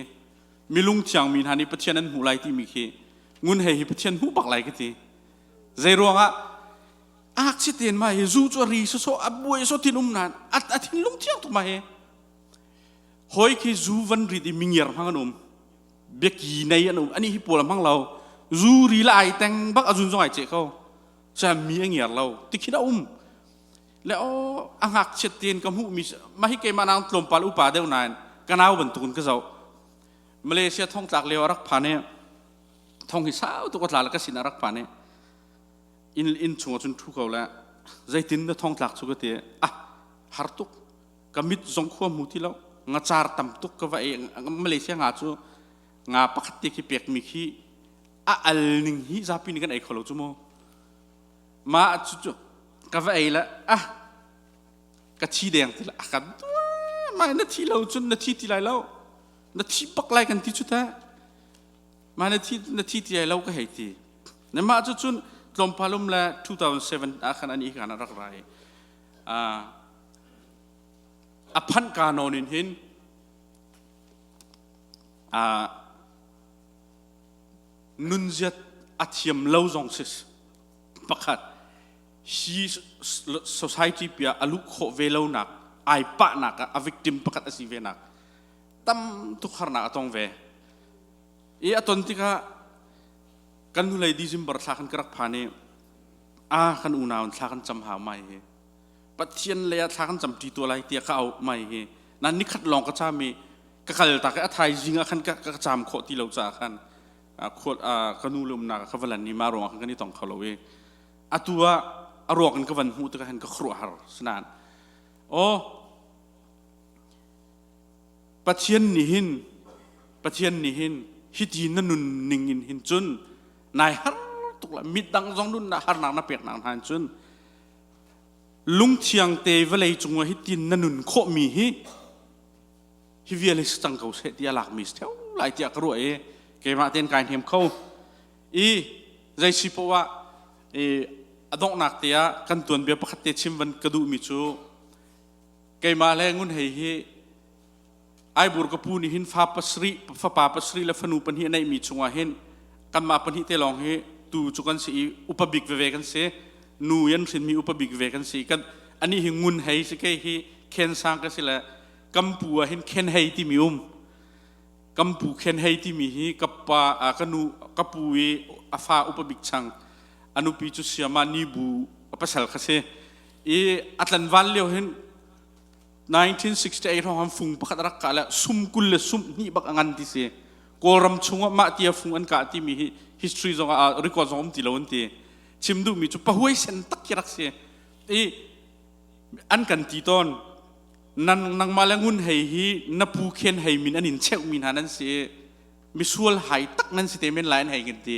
milung thiang mi hna nih Pathian an hmuh lai timi khi ngun hei hi Pathian hmuh bak lai ka ti zei ruangah ngakchia tein ma hi zu cu a ri soso a buai so thin um nan a thinlung thiang tuk ma hi hoi khi zu van rit i mingiar hmang an um biaki nei an um ani hi pawl hmang lo zu ri la ai teng bak a zun zong ai che ko cha mi a ngiar lo tikhin a um le o a ngakchiat tein ka hmuh mi ma hi keimah nang tlawmpal upa deuh nain ka nau bantukin ka zoh Malaysia thongtlak lio a rak phan i thong hi sau tuk a tla le ka sin a rak phan i inn inn chungah cun ṭhu ko le zeitin na thongtlak cu ka ti ah har tuk ka mit zong khua hmu ti lo ngacar tam tuk ka va ei Malaysia nga cu nga pakhat te khi pek mi khi a al ning hi zapi nih kan ei kho lo cu mu ma cu cu ka va ei le ah ka thi deng ti le a kan mai na thi lo cun na thi ti lai lo na thi bak lai kan ti cu ta ma na thi na thi ti lai lo ka hei ti na mah cu cun tlawmpalum le 2007 ah khan ani kan rak rai a phanh ka nawn in hin nunziat a thiam lo zong si pakhat hi society pia a luh khawh ve lo nak ai pahnak ah a victim pakhat a si ve nak tam tuk harnak a tong ve i a ton tikah kan hnulei December thla kan ka rak phan i a kan unau in thla kan cam hau mai hi Pathian lei ah thla kan cam ṭi tua lai tiah ka auh mai hi nan nikhat lawng ka cam i ka kal tak i a thaizing ah khan ka ka cam khawh ti lo caah khan khual ka nu le umnak ka va lan i ma ruangah khan kan i tong kho lo i atu ah a ruak in ka van hmuh tikah hin ka khuaruahhar sinan aw Pathian nih hin Pathian nih hin hiti na nun ning in hin cun nai har tuk la midang zong nun na harnak na pek nak hna in cun lungthiang te vawlei cung ah hitin na nun khawh mi hi hi vial hi si cang ko seh tiah lak mi si theo lai tiah ka ruah i keimah tein kai hnem kho i zei si poah ah i a donghnak te ah kan tuanbia pakhat te chim van ka duh mi cu keimah le ngun hei hi Aibur ka pu nih hin fa pasarih fapa pasarih le fanu pahnih a neihmi chungah hin kanmah pahnih te lawng hi tu cu kan si i upa bik veve kan si nu yan hrinmi upa bik ve kan si kan ani hi ngun hei si kei hi khen sang ka si le kampu ah hin khen hei timi um kampu khen hei timi hi ka pa ka nu ka pu i a fa upa bik chang a nupi cu siama ni bu a pasal kha si i a tlanval lio hin 1968 hrawng fung pakhat rak kah le sum kul le sum hnih bak a ngan ti si Kawlram chungah mah tia fung an kah timi hi history zong ah record zong um ti lo an ti chim duhmi cu pahuai sen tak khi rak si i an kan ti tawn nan nangmah le ngun hei hi na pu khen hei min an in cheuh mi hna nan si misual hai tak nan si te men lai an hei kan ti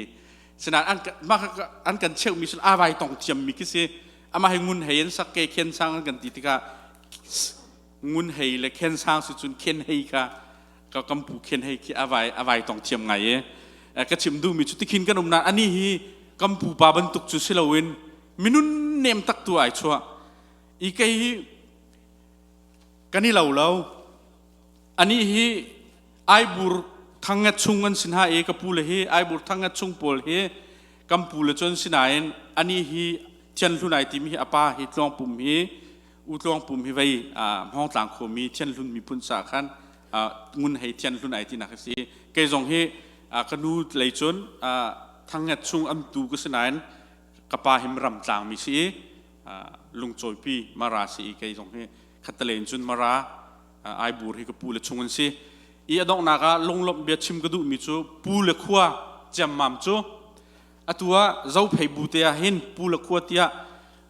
sinain an mah an kan cheuh mi sul avai tong thiam mi khi si amah hi ngun hei an sak ke khen sang an kan ti tikah ngun hei le khen sang si cun khen hei kha ka kampu khen hei khi avai avai tong thiam ngai e ka chim duh mi cu tikhin kan um na ani hi kampu pa bantuk cu si loin minun nem tak tu ai chuah i kei hi kan i lo lo ani hi Aibur thangngat chung an sin ha i ka pu le hi Aibur thangngat chung pawl hi kan pu le cun sinain ani hi Thianhlun ai timi hi a pa hi Tluangpum hi U Tluangpum hi vei Hmawngtlang khuami Thianhlun miphun sa khan ngun hei Thianhlun ai tinak a si kei zong hi ka nu lei cun thangngat chung an tu ka si nain ka pa hi ramtlang mi si i. lungcawipi Mara si i kei zong hi khattale in cun Mara Aibur hi ka pu le chung an si. I a donghnak ah lunglawmh bia chim ka duhmi cu pu le khua ciammam cu atu ah Zophei bu te ah hin pu le khua tiah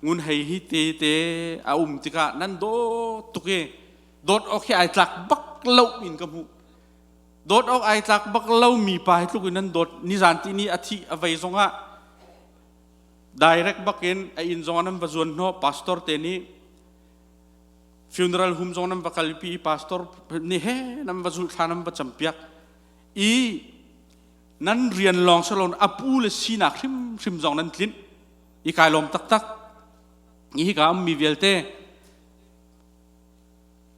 ngun hei hi te te a um tikah nan dawt tuk i dawt awk hi ai tlak bak lo in ka hmuh. Dawt awk ai tlak bak lo mi pa hi tluk in nan dawt nizan ti ni a thih a vei zongah direct bakin a inn zong ah nan va zuan hnawh pastor te nih funeral home zong nan va kalpi i pastor nih he nan va zulh thla nan va campiak i nan rian lawng salon a pu le sinak hrimhrim zong nan tlinh i kai lawm taktak i hika ummi vialte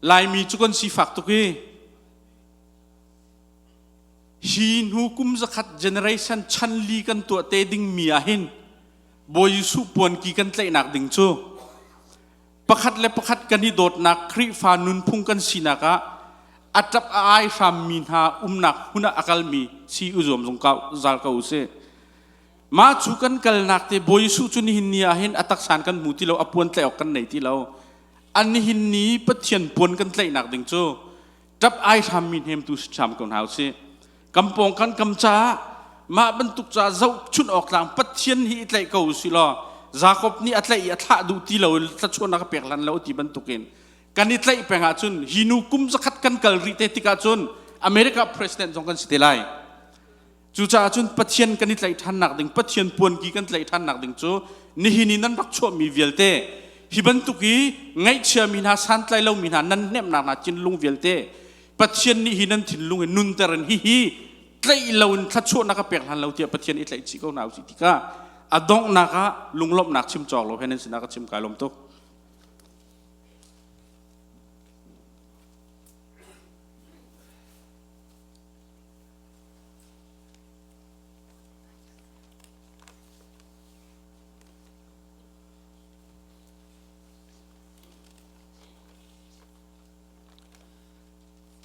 Laimi cu kan sifak tuk i hi hnu kum zakhat generation chan li kan tuah te ding mi ah hin Bawi Jesuh puanki kan tlaihnak ding cu pakhat le pakhat kan i dawtnak Khrihfa nunphung kan sinak ah a ṭap a ai hrammi hna umnak hmun ah a kalmi si u zuam zung ka zal ko usih. Mah cu kan kalnak te Bawi Jesuh cu nihin ni ah hin a taksan kan hmu ti lo, a puan tlaih awk kan nei ti lo. An nihin ni Pathian puan kan tlaihnak ding cu ṭap ai hrammi hnemtu si hram ko hna usih. Kam pawng kan kam caah mah bantuk ca zohchunh awk tlang Pathian hi i tlaih ko usih law Jakob nih a tlaih i a thlah duh ti lo thluachuahnak a pek hlan lo ti bantukin kan i tlaih peng ahcun hi nu kum zakhat kan kal rih te tikah cun America president zong kan si te lai. Cucaah cun Pathian kan i tlaih ṭhannak ding, Pathian puanki kan tlaih ṭhannak ding cu nihin i nan rak chuahmi vialte hi bantuk i ngaihchiami hna santlai lomi hna nan hnemhnak hna thinlung vialte Pathian nih hi nan thinlung i nunter in hihi tlaih loin thluachuahnak a pek hlan lo tiah Pathian i tlaih chih ko hna usih tikah a donghnak ah lunglawmhnak chim cawk lo he nan sinah ka chim kai lawm tuk.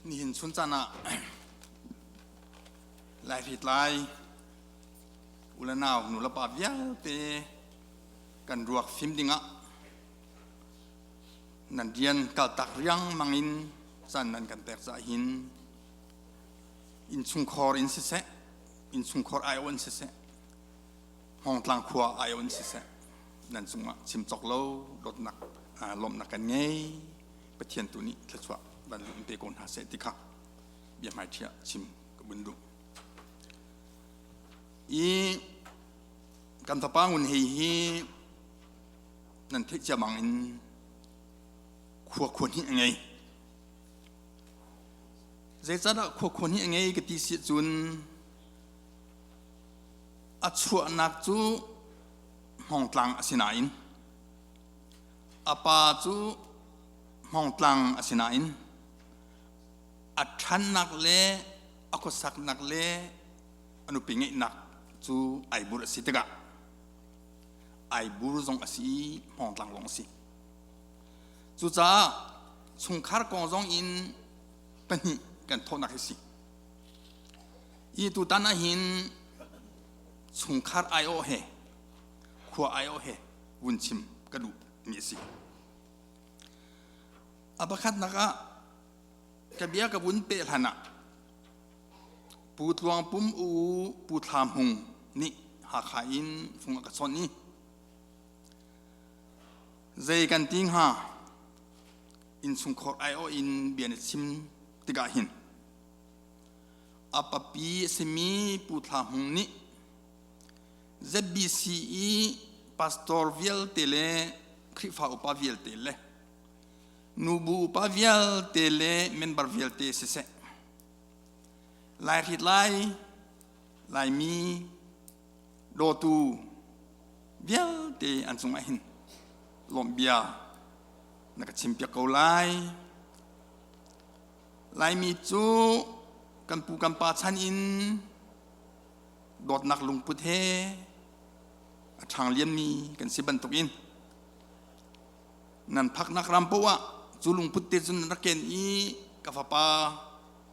Nihin chun caan ah Laihritlai u le nau nu le pa vialte kan ruak fim dingah nan rian kaltak riangmang in caan nan kan pek caah hin innchungkhar in siseh innchungkhar aiawh in siseh Hmawngtlang khua aiawh in siseh nan cungah chim cawk lo dawtnak lawmhnak kan ngei Pathian tu nih thluachuah van in pe ko hna seh ti kha bia hmaiṭhi ah chim ka vun duh. I kan fapa ngun hei hi nan theih cia bang in khua khua hnih a ngei. Zeicahdah khua khua hnih a ngei ka ti si cun a chuahnak cu Hmawngtlang a si nain A pa cu Hmawngtlang a si nain a ṭhannak le a khuasaknak le a nupi ngeihnak cu Aibur a si tikah Aibur zong a si i Hmawngtlang zong a si. Cucaah chungkhar kong zong in pahnih kan thawhnak hi si. Hi tutan ahhin chungkhar aiawh he khua aiawh he vun chim ka duh mi a si. A pakhatnak ah ka bia ka vun peh hlan ah Pu Tluang Pum u Pu Thla Hmung nih Hakha in fung a ka chawnh i zei kan ti hnga innchungkhar aiawh in bia na chim tikah hin a papi a simi Pu Thla Hmung nih ZBC i pastor vialte le Khrihfa upa vialte le nubu upa vialte le member vialte siseh Laihrit lai Laimi dawtu vialte an cungah hin lawmhbia na ka chimpiak ko lai. Laimi cu kan pu kan pa chan in dawtnak lungput he a ṭhang lianmi kan si bantukin nan phaknak ram paoh ah cu lungput te cun nan rak ken i ka fapa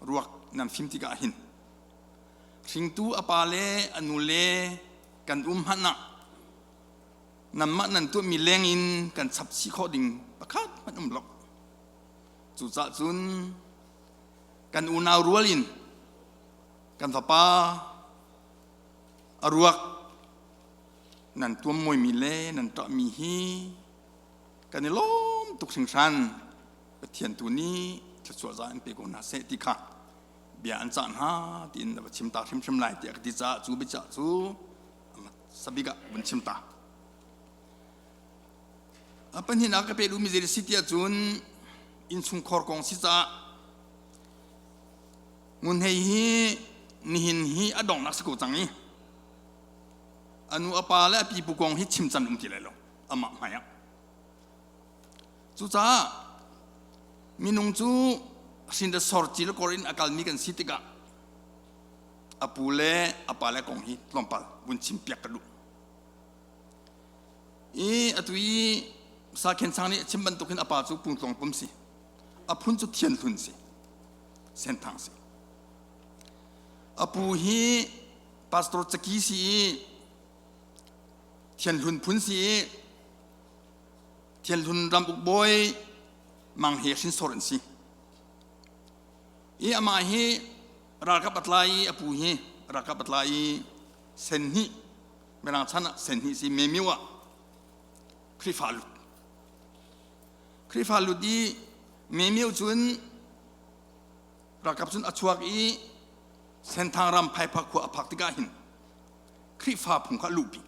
ruak nan fim tikah hin hringtu a pa le a nu le kan um hmanh ah. Nanmah nan tuahmi leng in kan chap chih khawh ding pakhat hmanh um lo. Cucaah cun kan unau rual in kan fapa a ruak nan tuammawimi le nan ṭahmi hi kan i lawm tuk hringhran. Pathian tu nih thluachuah za in pe ko hna seh ti kha bia an cah hna tiin na va chim ta hrimhrim lai tiah ka ti caah cu biacah cu sabik ah vun chim ta. A pahnihnak ka pe duhmi zei si tiah cun innchungkhar kong si caah ngunhei hi nihin hi a donghnak si ko cang i a nu a pa le a pipu kong hi chim can um ti lai lo amah hmai ah. Cucaah minung cu hrin le sor ci le kor in a kalmi kan si tikah a pu le a pa le kong hi tlawmpal vun chim piak ka duh. I atu i Sa Khen Sang nih a chim bantukin a pa cu Pungtlawng pum si. A phun cu Thian Hlun si. Senthang si. A pu hi Pastor Caki si i Thian Hlun phun si i Thian Hlun ramuk bawi Mang He hrinsor an si. I amah hi ralkap a tlai i a pu hi ralkap a tlai i senhnih Mirang chan ah senhnih si Memiu ah Khrihfa lut. Khrihfa lut i Memiu cun ralkap cun a chuak i Senthang ram Phaipha khua a phak tikah hin Khrihfa phung kha luhpi.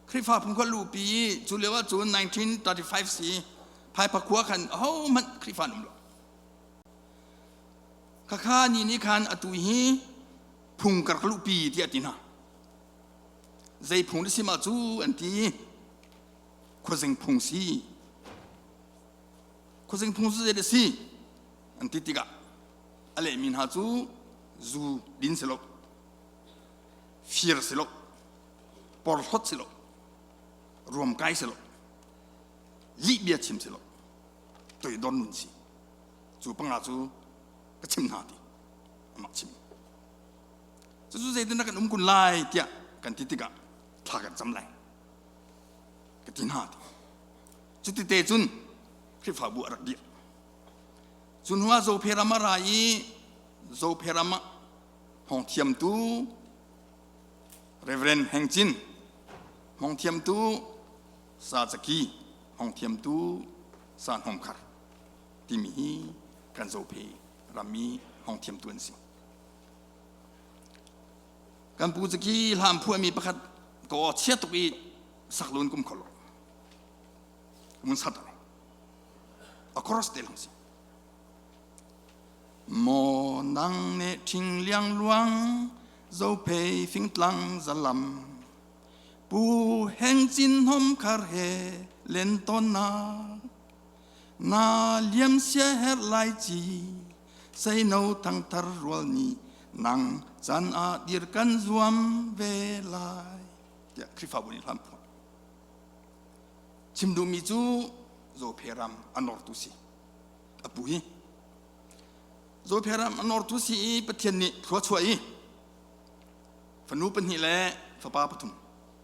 Khrihfa phung kha luhpi i cu lio ah cun 1935 si Phaipha khua khan ahohmanh Khrihfa an um lo. Khakha ni nih khan atu hi phung ka rak luhpi tiah a ti hna. Zei phung na si ma cu an ti. Khuazing phung si. Khuazing phung cu zei dah si an ti tikah a lehmi hna cu zu din si lo, fir si lo, porhlawt si lo, ruamkai si lo, lihbia chim si lo, toidor nun si. Cu panga cu ka chim hna ti amah chim. Cucu zeitin kan um kun lai tiah kan ti tikah thla kan cam lai ka ti hna ti. Cuti te cun Khrihfabu a rak dirh. Cu hnu ah Zophe ram a ra i Zophe ram ah hmawngthiamtu Reverend Heng Cin, hmawngthiamtu Sa Caki, hmawngthiamtu Sa Hnom Khar timi hi kan Zophe rammi hmawngthiamtu an si. Kan pu Caki hla an phuahmi pakhat ka aw chia tuk i sak lun kum kho lo. Mun sat a chorus te lang si. Maw nang ne ṭhing liang luang zophei fingtlang zalam pu heng cin hom khar he len tawn na na liam sia her lai ci seino thangthar rual nih nang chan ah dir kan zuam ve lai tiah Khrihfabu nih hlam phuah chim duhmi cu Zophe ram a nortu si a pu hi Zophe ram a nortu si i Pathian nih thlua chuah i fanu pahnih le fapa pathum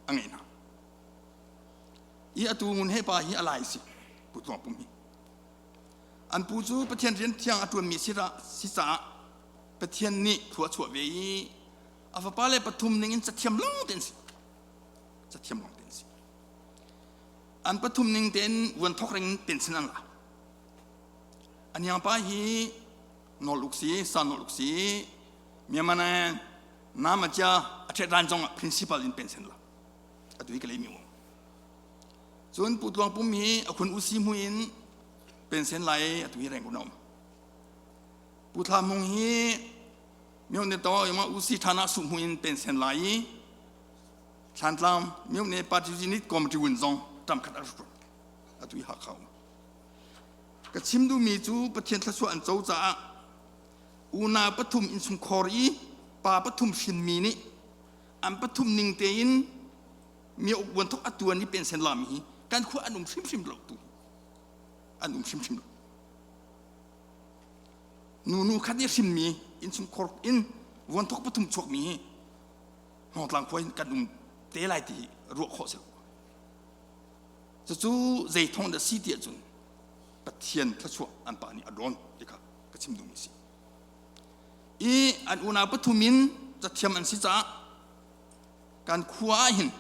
a ngeih hna i atu ngun he pa hi a lai si pu tluang pum hi an pu cu Pathian rian thiang a ṭuanmi si si caah Pathian nih thlua chuah ve i a fapa le pathum ning in cathiam lawng tein si cathiam lawng tein si an pathum ning tein vuan thok ring pension an la aniang pa hi nawl uk si sa nawl uk si Myanmar nama chia a ṭhet ran zong ah principal in pension la atu hi ka lei mi um cun pu tluang pum hi a khun usi mu in pension lai atu hi reng un um pu thla mung hi myo ne to yama usi thana su mu in pension lai i Thlantlang myo ne party unit committee wun zong tam khat a atu hi Hakha um ka chim duhmi cu Pathian thluachuah an co caah unau pathum innchungkhar i pa pathum hrinmi nih an pathum ning tein mi uk buan thok a tuan i pension lami hi kan khua an um hrimhrim lo tu an um hrimhrim lo nu nu khat i hrinmi innchungkhar in vuan thok pathum chuakmi hi Hmawngtlang khua in kan um te lai ti hi ruah khawh si lo. Cucu zei thawng dah si ti ahcun Pathian thluachuah an pa nih a dawn ti kha ka chim duhmi si. I an unau pathum in cathiam an si caah kan khua ah hin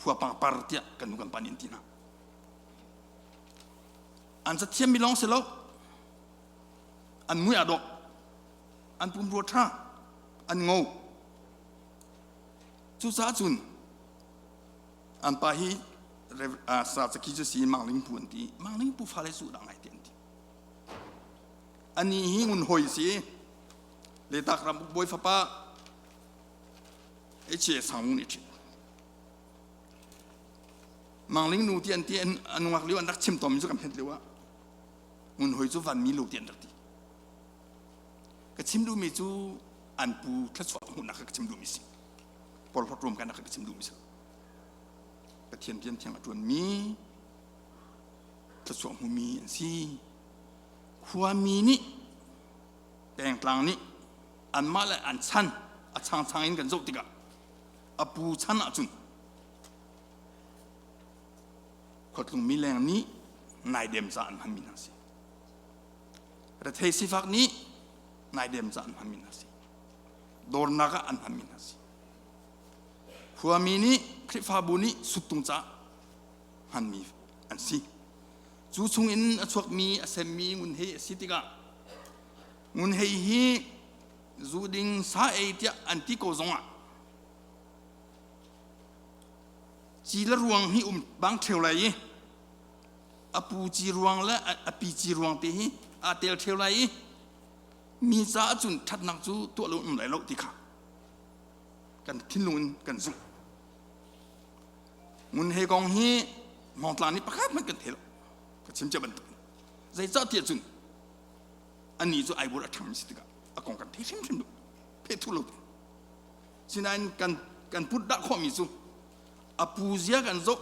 khua pangpar tiah kan nu kan pa nih an ti hna. An cathiam mi lawng si lo, an mui aa dawh, an pumrua ṭha, an ngo. Cucaah cun an pa hi sa caki cu si Mangling pu an ti. Mangling pu fale cu dah ngai te an ti. Ani hi ngun hoi si. Letak ram bawi fapa H.A. Sang nih ṭhit. Mangling nu ti an ti an nungak lio an rak chim tawnmi cu kan phet lio ah ngun hoi cu vanmi lu ti an rak ti. Ka chim duhmi cu an pu thluachuah hmuhnak ka chim duhmi si. Porhlawt ruam kan ka chim duhmi si. Pathian rian thiang a ṭuanmi thluachuah hmumi an si. Khuami nih pengtlang nih anmah le an chan a changchang in kan zoh tikah a pu chan ahcun khuatlung mileng nih naidem ca an hmanmi hna si. Rethei sifak nih naidem ca an hmanmi hna si. Dawrnak ah an hmanmi hna si. Khuami nih Khrihfabu nih suttung ca hmanmi an si. Cu chungin a chuakmi a semmi ngun hei a si tikah ngun hei hi zu ding sa ei tiah an ti ko zongah ci le ruang hi um bang ṭheo lai i a pu ci ruang le a pi ci ruang te hi aa tel ṭheo lai i mi caah cun ṭhatnak cu tuah lo um lai lo ti kha kan thinlung in kan zumh. Ngun he kong hi Hmawngtlang nih pakhat hmanh kan thei lo. Ka chim cia bantuk. Zeicah tiah cun anih cu aibur a ṭhangmi si tikah a kong kan thei hrimhrim lo. Phethu lo te. Sinain kan kan put dah khawhmi cu a pu zia kan zoh,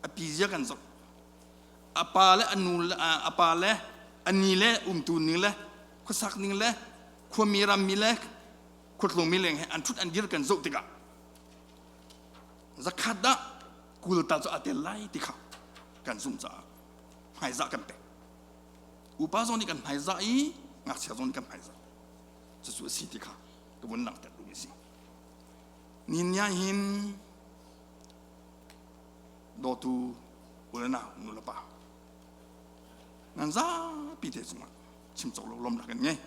a pi zia kan zoh. A pa le a nu le a pa le a ni le umtu ning le khuasak ning le khuami rammi le khuatlung mi leng he an ṭhut an dir kan zoh tikah zakhat ah kulta cu a tel lai ti kha kan zumh caah hmaizah kan pek. Upa zong nih kan hmaizah i ngakchia zong nih kan hmaizah. Cucu a si ti kha ka vun langhter duhmi a si. Nihin ni ah hin dawtu u le nau nu le pa nan zapi te cungah chim cawk lo lawmnak kan ngei.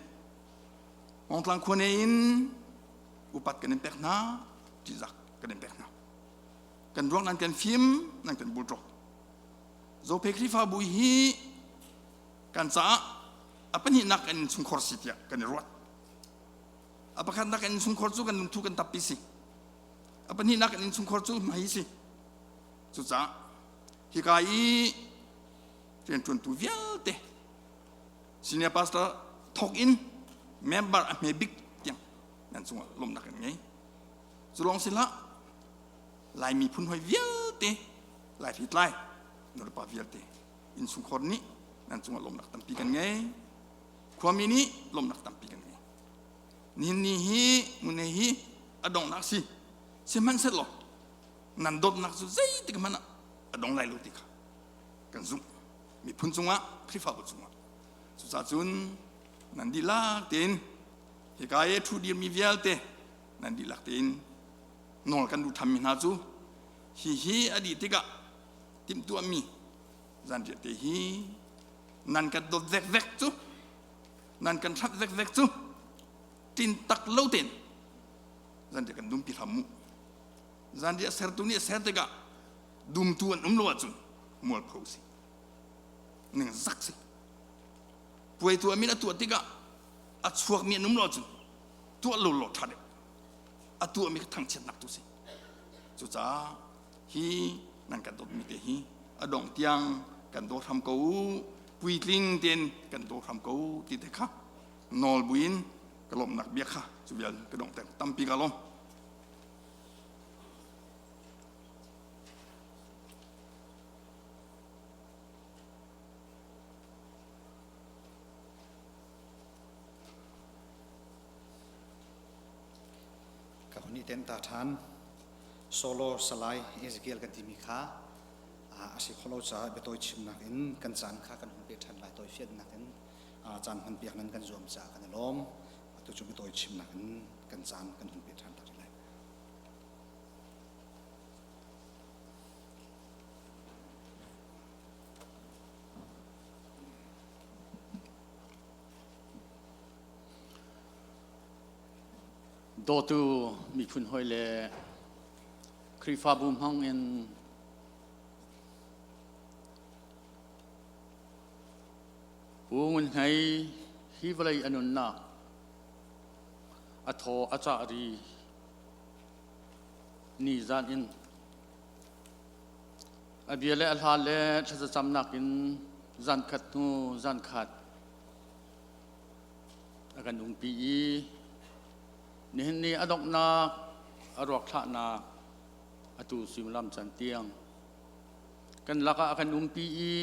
Hmawngtlang khua ne in upat kan in pek hna, ṭihzak kan in pek hna. Kan ruak nan kan fim, nan kan bulṭawk. Zophei Khrihfabu hi kan caah a pahnihnak kan innchungkhar si tiah kan i ruat. A pakhatnak kan innchungkhar cu kan lungthu kan tappi si. A pahnihnak kan innchungkhar cu hmai si. Cucaah hika i rianṭuantu vialte senior pastor thawk in member a hme bik tiang nan cungah lawmhnak kan ngei. Cu lawng si hlah, Lai miphun hoi vialte, Lai hritlai nulepa vialte innchungkhar nih nan cungah lawmhnak tampi kan ngei. Khuami nih lawmhnak tampi kan ngei. Nihin ni hi ngune hi a donghnak si. Sihmanhsehlaw nan dawtnak cu zeitik hmanh ah a dong lai lo ti kha kan zumh. Miphun cungah, Khrihfabu cungah. Cucaah cun nan dihlak tein hika i a ṭhu dirmi vialte nan dihlak tein nawl kan duh thammi hna cu hihi a dih tikah timhtuahmi zanriah te hi nan kan dawt vekvek cu nan kan hrat vekvek cu tin tak lo tein zanriah kan dumpi hram mu zanriah sertu nih a ser tikah dumtu an um lo ahcun mualpho si ning zak si puai tuah min a tuah tikah a chuakmi an um lo ahcun tuah lo lo ṭha deuh a tuahmi kha thangchiatnak tu si cucaah hi nan kan dawtmi te hi a dongh tiang kan daw hram ko u puitling tein kan daw hram ko u ti te kha nawl buin ka lawmhnak bia kha cu vial ka donghter tampi ka lawm Ka hun i ten ta ṭhan. Solo Salai Ezekiel kan timi kha. A si khawh lo caah biatawi chimnak in kan caan kha kan hun pe ṭhan lai. Tawi fiannak in caan hmanpiak nan kan zuam caah kan i lawm. Atu cu biatawi chimnak in kan caan kan hun pe ṭhan ta rih lai. Dawtu miphun hawi le Khrihfabu hmang in Pu Ngun Hei hi vawlei a nunnak a thaw a cah ri ni zan in a bia le a hla le thlacamnak in zan khat hnu zan khat a kan umpi i nihin ni a donghnak a ruak thlahnak atu suimilam can tiang kan lakah a kan umpi i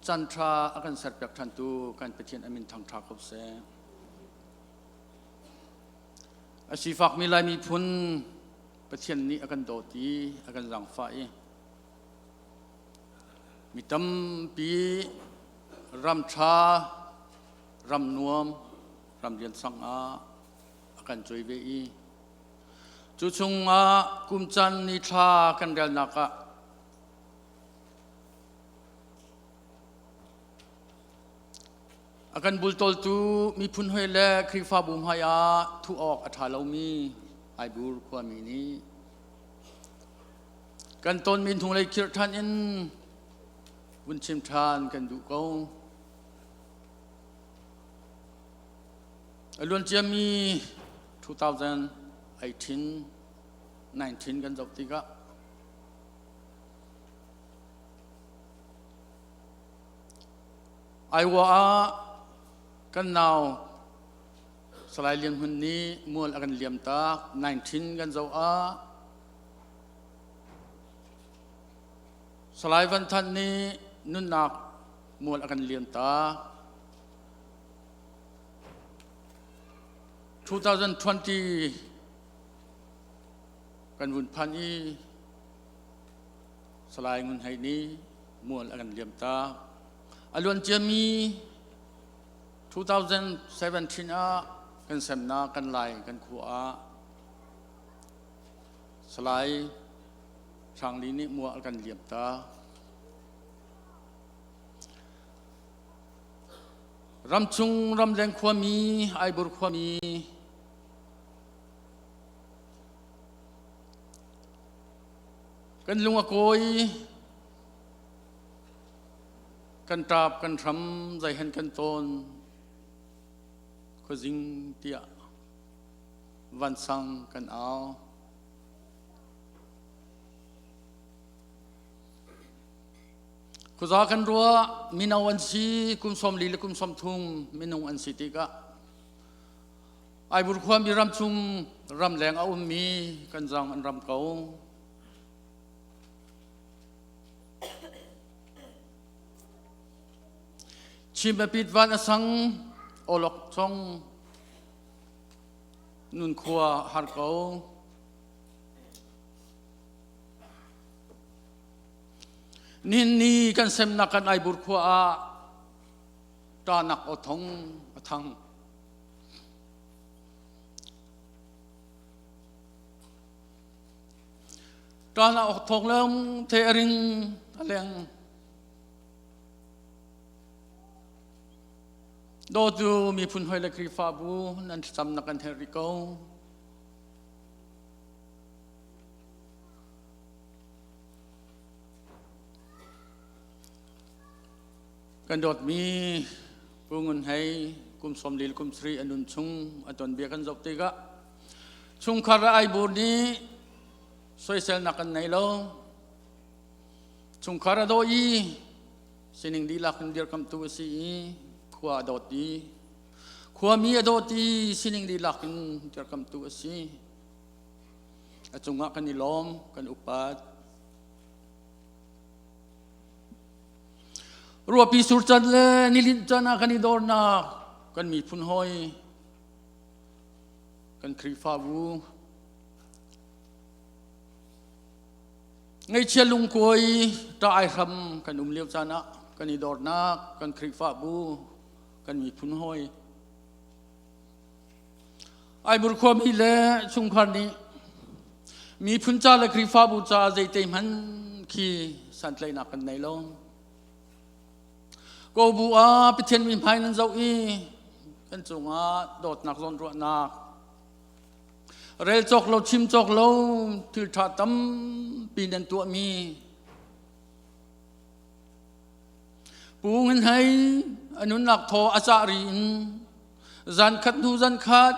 can ṭha a kan serpiak ṭhantu kan Pathian a min thangṭha ko seh. A sifakmi Lai miphun Pathian nih a kan dawt i a kan zaangfah i mi tampi ram ṭha, ram nuam, ram liansang ah a kan cuai ve i cu chungah kum caan ni thla kan relnak ah a kan bultawltu miphun hoi le Khrihfabu hmai ah thuh awk a ṭha lomi Aibur khuami nih kan tonmi hnulei khirh ṭhan in vun chim ṭhan kan duh ko. A luan ciami 2018 19 kan zoh tikah Iowa ah kan nau Salai Lian Hmun nih mual a kan liam tak 19 kan zoh ah Salai Van Than nih nunnak mual a kan liam tak 2020 kan vun phan i Salai Ngun Hei nih mual a kan liam tak. A luan ciami 2017 ah kan semnak kan lai kan khua ah Salai Hrang Li nih mual a kan liam tak. Ramchung ramleng khuami Aibur khuami kan lung a kawi kan ṭap kan hram zeihen kan tawn khuazing tiah vansang kan au. Khuza kan ruah mino an si kum 40 le kum 30 minung an si tikah Aibur khuami ram chung ramleng a ummi kan zang an ram ko. Chin biapit van a sang awlok chong nun khua har ko. Nihin ni kan semnak kan Aibur khua ah ṭahnak aw thong a thang. Ṭahnak aw thong leng the a ring a leng. Dawtu miphun hoi le Khrihfabu nan thlacamnak kan herh rih ko. Kan dawtmi Pu Ngun Hei kum 40 kum 40 a nun chung a tuanbia kan zoh tikah chungkhar le aibur nih soiselnak kan nei lo. Chungkhar a daw i sining dihlak in dirkamtu a si i khua a dawt i khuami a dawt i sining dihlak in dirkamtu a si. A cungah kan i lawm, kan upat. Ruahpi sur can le nilinh can ah kan i dornak kan miphun hawi, kan Khrihfabu. Ngaihchia lungkuai ṭah ai hram kan um lio caan ah kan i dornak kan Khrihfabu kan miphun hawi Aibur khuami le chungkhar nih miphun ca le Khrihfabu ca zeite hmanh khi santlaihnak kan nei lo. Ko bu ah Pathian mi hmai nan zoh i kan cungah dawtnak zawnruahnak rel cawk lo chim cawk lo thil ṭha tampi nan tuahmi Pu Ngan Hei a nunnak thaw a cah ri in zan khat hnu zan khat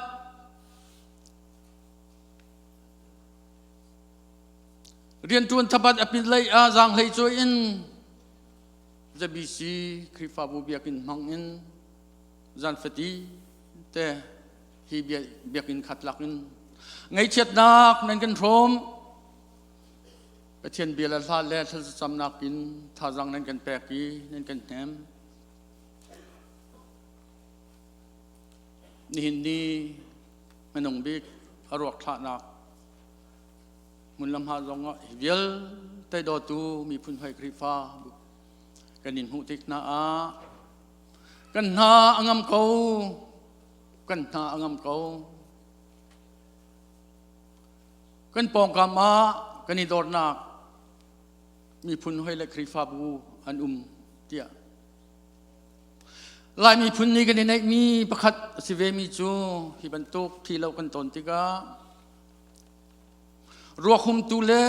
rianṭuan thabat a pit lei ah zaanghlei cuai in ZBC Khrihfabu biakinn hmang in zan fati te hi biakinn khat lak in ngaihchiatnak nan kan hrawm. Pathian bia le hla le thlacamnak in thazaang nan kan pek i nan kan hnem. Nihin ni minung bik a ruak thlahnak hmun lam ha zong ah hi vialte dawtu miphun hoi Khrihfa kan in hmuh tik hna ah kan hna a ngam ko, kan hna a ngam ko. Kan pawngkam ah kan i dornak miphun hoi le Khrihfabu an um tiah Lai miphun nih kan i neihmi pakhat a si vemi cu hi bantuk thi lo kan ton tikah ruakhumtu le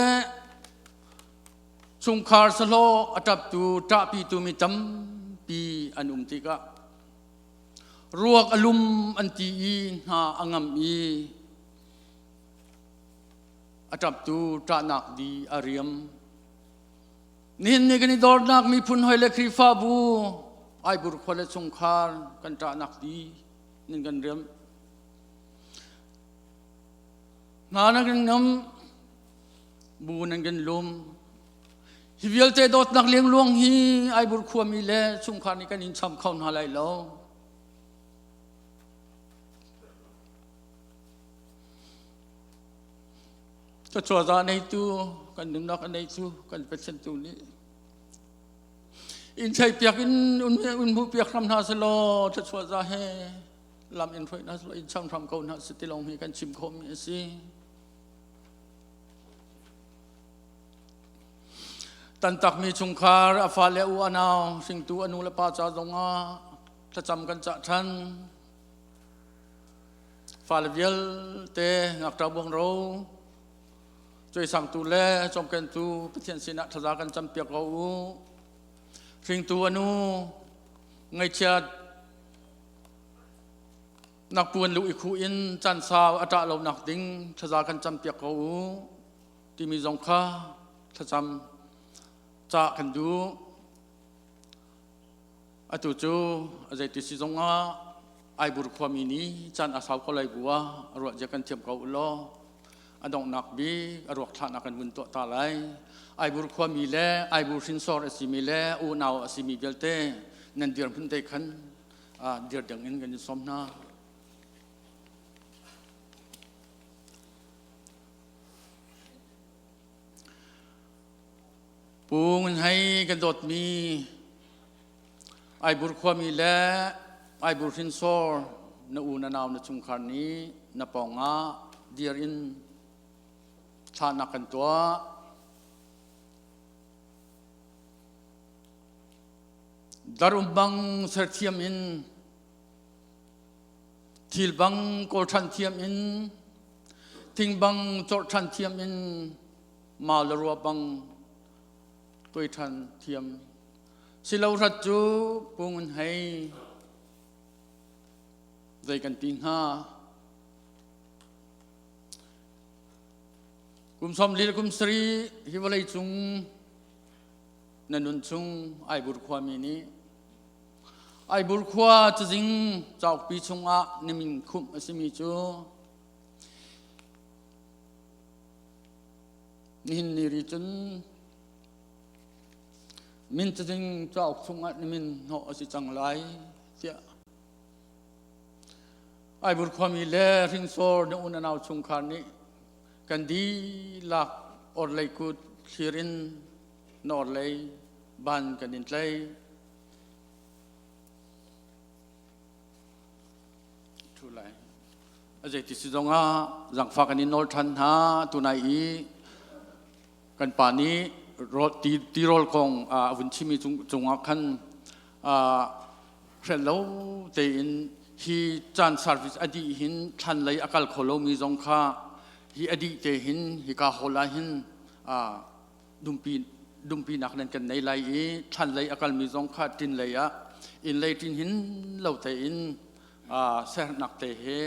chungkhar sahlawh a ṭaptu ṭahpitu mi tampi an um tikah ruak a lum an ti i hna a ngam i a ṭaptu ṭahnak di a riam. Nihin ni kan i dornak miphun hoi le Khrihfabu Aibur khua le chungkhar kan ṭahnak di nin kan riam. Hna nan kan ngam, bu nan kan lum. Hi vialte dawtnak lengluang hi Aibur khuami le chungkhar nih kan in cham kho hna lai lo. Ka chawza neitu, kan nunnak a neitu, kan Pathian tu nih in chei piak in un hmuh piak hram hna selaw thluachuah za he lam in hruai hna selaw in cham hram ko hna si ti lawng hi kan chim khawhmi a si. Tantakmi chungkhar a fale u anau hringtu a nu le pa ca zongah thlacam kan cah ṭhan. Fale vialte ngakṭa buangro cuaisangtu le cawmkentu Pathian sinah thaza kan campiak ko u. Hringtu a nu ngaihchiat nak puan lu i khuh in caan sau a ṭah lo nak ding thaza kan campiak ko u timi zong kha thlacam cah kan duh. Atu cu a zeiti si zongah Aibur khuami nih caan a sau ko lai bu ah ruah zia kan thiam ko u law a donghnak bik a ruak thlahnak kan vun tuah ta lai. Aibur khuami le Aibur hrinsor a simi le unau a simi vialte nan dirhmun te khan dir ding in kan in sawm hna. Pu Ngun Hei kan dawtmi Aibur khuami le Aibur hrinsor na u na nau na chungkhar nih na pawngah dir in thlahnak kan tuah. Darum bang serthiam in thil bang kawl ṭhan thiam in thing bang cawrh ṭhan thiam in mau le rua bang tuai ṭhan thiam silo hrat cu pung in hei zei kan ti hnga kum sawm li le kum sarih hi vawlei cung na nun chung Aibur khuami nih Aibur khua cazing caukpi chungah na min khumh a simi cu Nihin ni ri cun min cazin cauk chungah na min hnawh a si cang lai tiah Aibur khuami le hringsor na u na nau chungkhar nih kan dihlak orhlei kut. thlir in na orhlei ban kan in tlai. Thu lai. A zeiti si zongah zangfah kan in nawl ṭhan hna tunai i kan pa nih tirawl kong a vun chimmi cungah khan hrel lo tein hi caan service a dih hin thlan lei a kal kho lomi zong kha hi a dih te hin hika hall ah hin dumpi dumpinak nan kan nei lai i thlan lei a kalmi zong kha ṭin lei ah inn lei ṭin hin lo tein sernak te he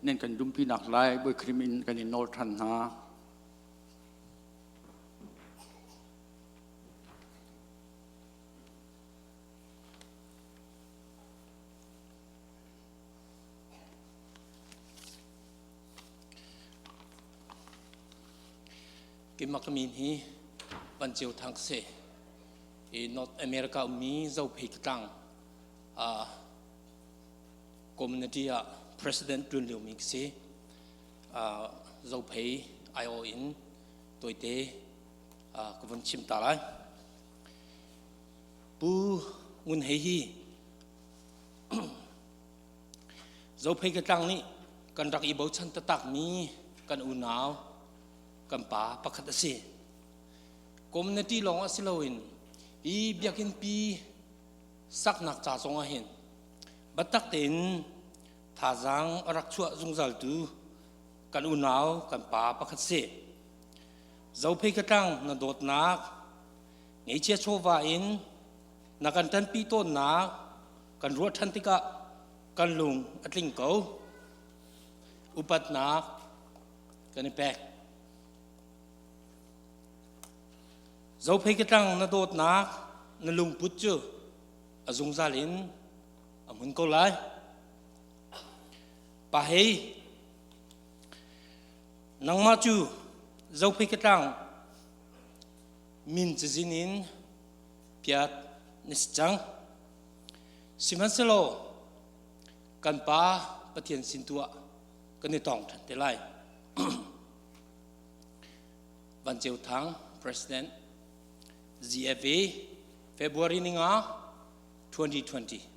nan kan dumpinak lai Bawi Khrih in kan in nawl ṭhan hna. Keimah ka min hi Van Ceu Thang ka si. I North America ummi Zophei tlang community ah president ṭuan liomi ka si. Zophei aiawh in tawite ka vun chim ta lai. Pu Ngun Hei hi Zophei ka tlang nih kan rak i bochan taktakmi kan unau kan pa pakhat a si. Community lawng a si loin hi biakinn pi saknak ca zong ah hin biatak tein thazaang a rak chuah zungzaltu kan unau kan pa pakhat si. Zophei ka tlang na dawtnak ngeichia chawva in na kan ṭanpi tawnnak kan ruah ṭhan tikah kan lung a tling ko. Upatnak kan i pek. Zophei ka tlang na dawtnak na lungput cu a zungzal in a hmun ko lai. Pa hei, nangmah cu Zophei ka tlang min cazin in piat na si cang. Sihmanhsehlaw kan Pa Pathian sin tu ah kan i tong ṭhan te lai. Van Ceu Thang, President, GFA, February ninga 2020.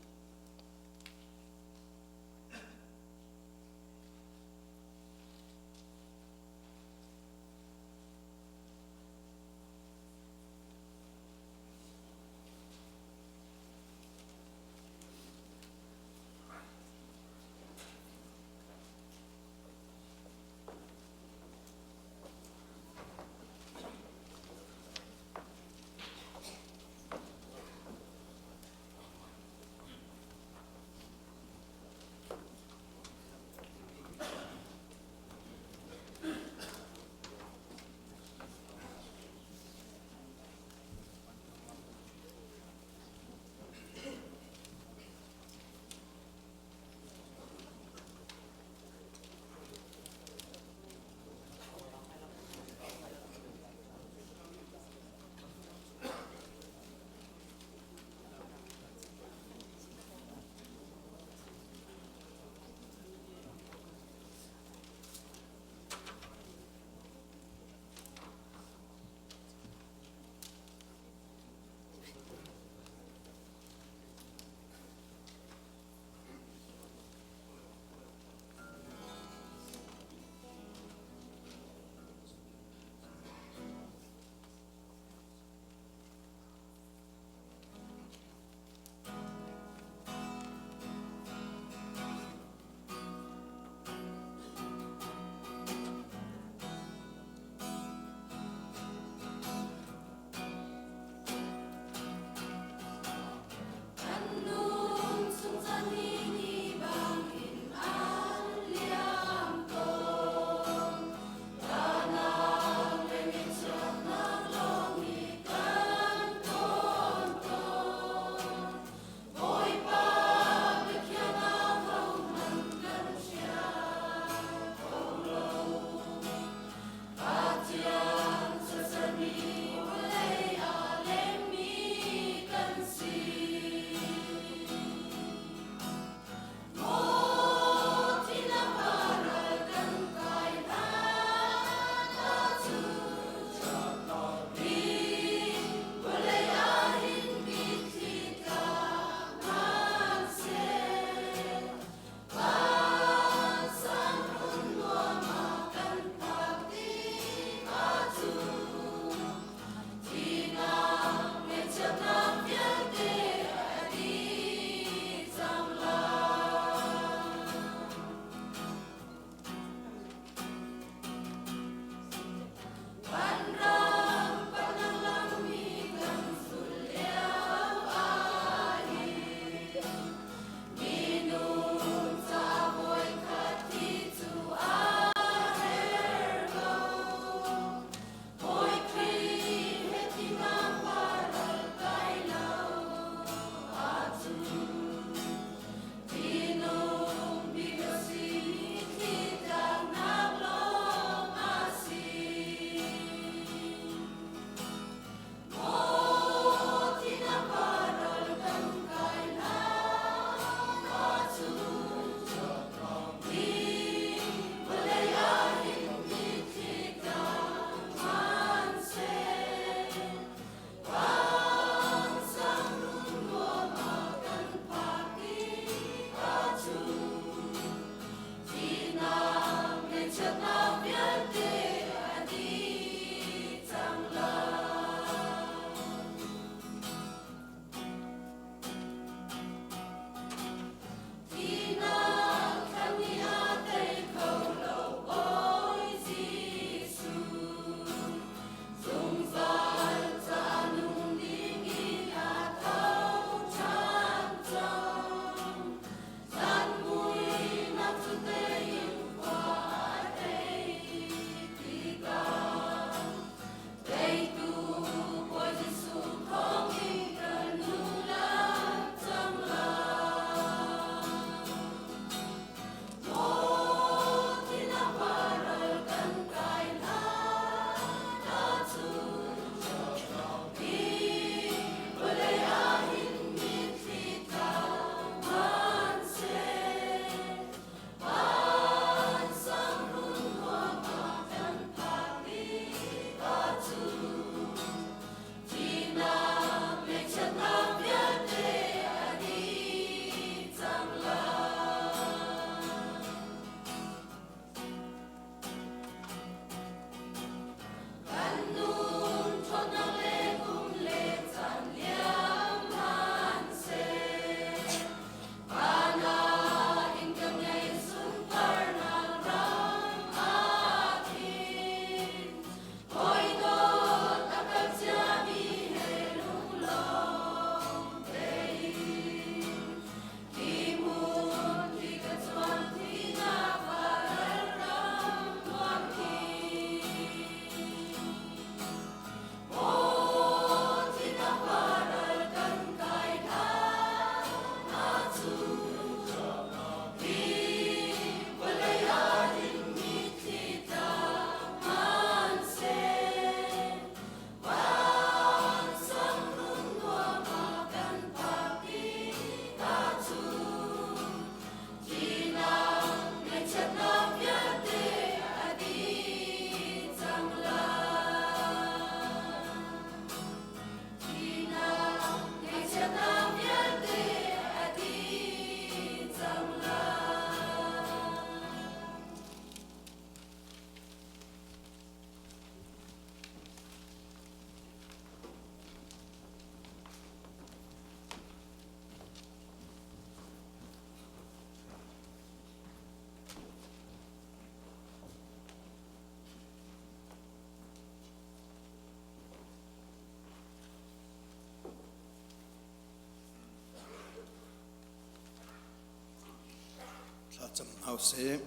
Thlacam hna usih.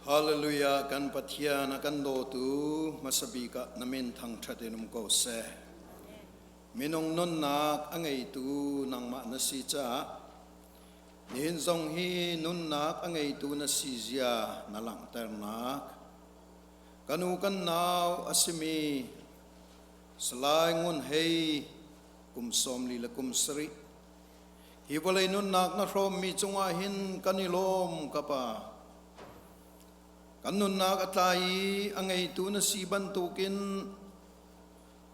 Hallelujah kan Pathian a kan dawtu hmasa bik ah na min thangṭhat in um ko seh. Minung nunnak a ngeitu nangmah na si caah nihin zong hi nunnak a ngeitu na si zia na langhternak kan u kan nau a simi Salai Ngun Hei kum 40 le kum 70 hi vawlei nunnak na hrawmmi cungah hin kan i lawm ka pa. Kan nunnak a tlai i a ngeitu na si bantukin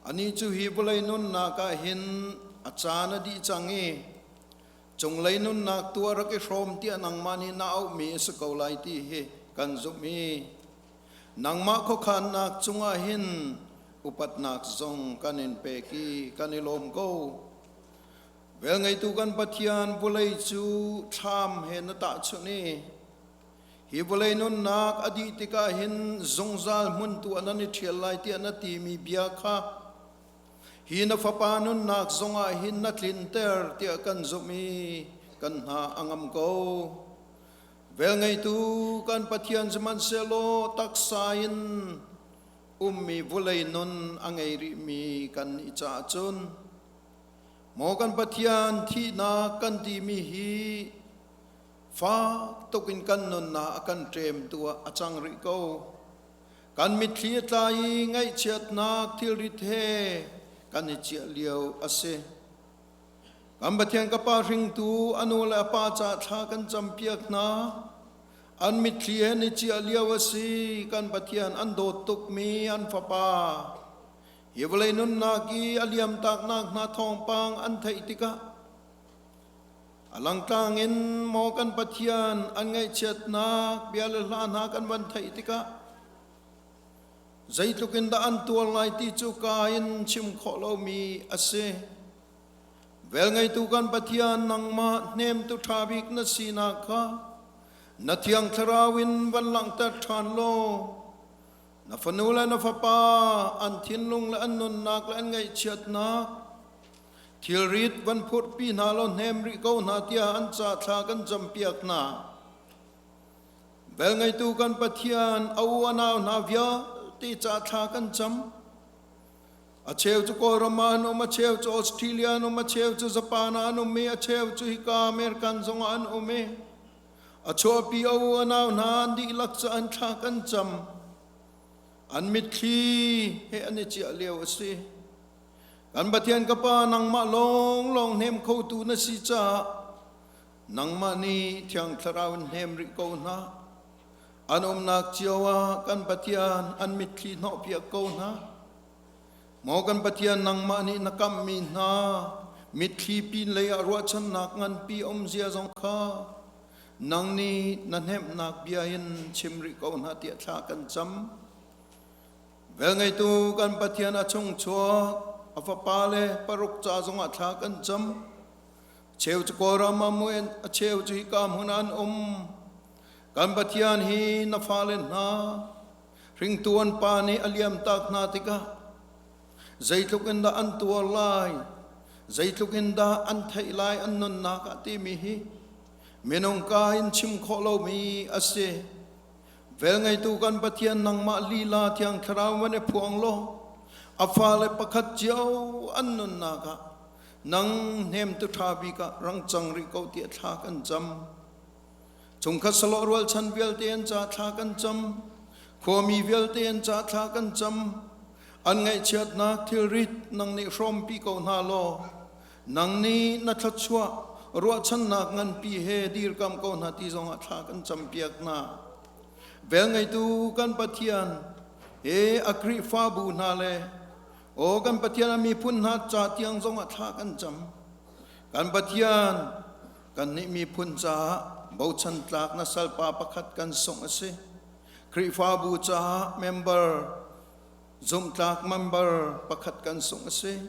anih cu hi vawlei nunnak ah hin a caan a dih cang i cunglei nunnak tu a rak i hrawm tiah nangmah nih na auhmi a si ko lai ti hi kan zumh i nangmah khuakhannak cungah hin upatnak zong kan in pek i kan i lawm ko. Velngeitu kan Pathian vawlei cu thlam he na tahchunh i hi vawlei nunnak a dih tikah hin zungzal hmun tu ah nan i ṭhial lai tiah na timi bia kha hi na fapa nunnak zongah hin na tlinter tiah kan zumh i kan hna a ngam ko. Velngeitu kan Pathian sihmanhsehlaw taksa in ummi vawlei nun a ngei rihmi kan i caah cun Maw kan Pathian thihnak kan timi hi fak tuk in kan nunnak a kan ṭemtu ah a cang rih ko. Kan mitthli a tla i ngaihchiatnak thilrit he kan i ciah lio a si. Kan Pathian ka pa hringtu a nu le a pa ca thla kan campiak hna. An mitthli he ni ciah lio a si. Kan Pathian an dawt tukmi an fapa Hi vawlei nunnak i a liamtaknak hna thawngpang an theih tikah a langtlang in maw kan Pathian an ngaihchiatnak bia le hla hna kan van theih tikah zeitluk in dah an tuar lai ti cu ka in chim khawh lomi a si. Velngeitu kan Pathian nangmah hnemtu ṭha bik na sinak kha na Thiang Thlarau in van langhter ṭhan law Na fanu le na fapa an thinlung le an nunnak le an ngaihchiatnak thilrit van phurhpi hna law hnem rih ko hna tiah an ca thla kan campiak hna. Velngeitu kan Pathian a u a nau hna vialte ca thla kan cam. A cheu cu Kawlram ah an um, a cheu cu Australia an um, a cheu cu Japan ah an um i a cheu cu hika American zongah an um i A chuahpi a u a nau hna an dihlak cu an thla kan cam. An mitthli he an i ciah lio a si. Kan Pathian ka Pa nangmah lawnglawng hnem khotu na si caah nangmah nih Thiang Thlarau in hnem rih ko hna. An umnak cio ah kan Pathian an mitthli hnawhpiak ko hna. Maw kan Pathian nangmah nih na kamhmi hna mitthli pin lei ah ruahchannak nganpi um zia zong kha nang nih na hnemhnak bia in chim rih ko hna tiah thla kan cam. Velngeitu kan Pathian a chung chuak a fapa le paruk ca zongah thla kan cam. Cheu cu Kawlram ah muen, a cheu cu hika hmun ah an um. Kan Pathian hi na fale hna Hringtu an pa nih a liamtak hna tikah zeitluk in dah an tuar lai, zeitluk in dah an theih lai an nunnak ah timi hi minung ka in chim khawh lomi a si. Velngeitu kan Pathian nangmah lila Thiang Thlarau van i phuang law a fale pakhat cio an nunnak ah nang hnemtu ṭha bik ah rang cang rih ko tiah thla kan cam. Chungkhat salawh rualchan vialte an ca thla kan cam. Khuami vialte an ca thla kan cam. An ngaihchiatnak thilrit nang nih hrawmpi ko hna law nang nih na thluachuah ruahchannak nganpi he dirkam ko hna ti zongah thla kan campiak hna. Velngeitu kan Pathian he a Khrihfabu hna le aw kan Pathian a miphun hna ca tiang zongah thla kan cam. Kan Pathian Kannih miphun caah bochan tlak na salpa pakhat kan sungh a si. Khrihfabu caah member zumhtlak member pakhat kan sungh a si.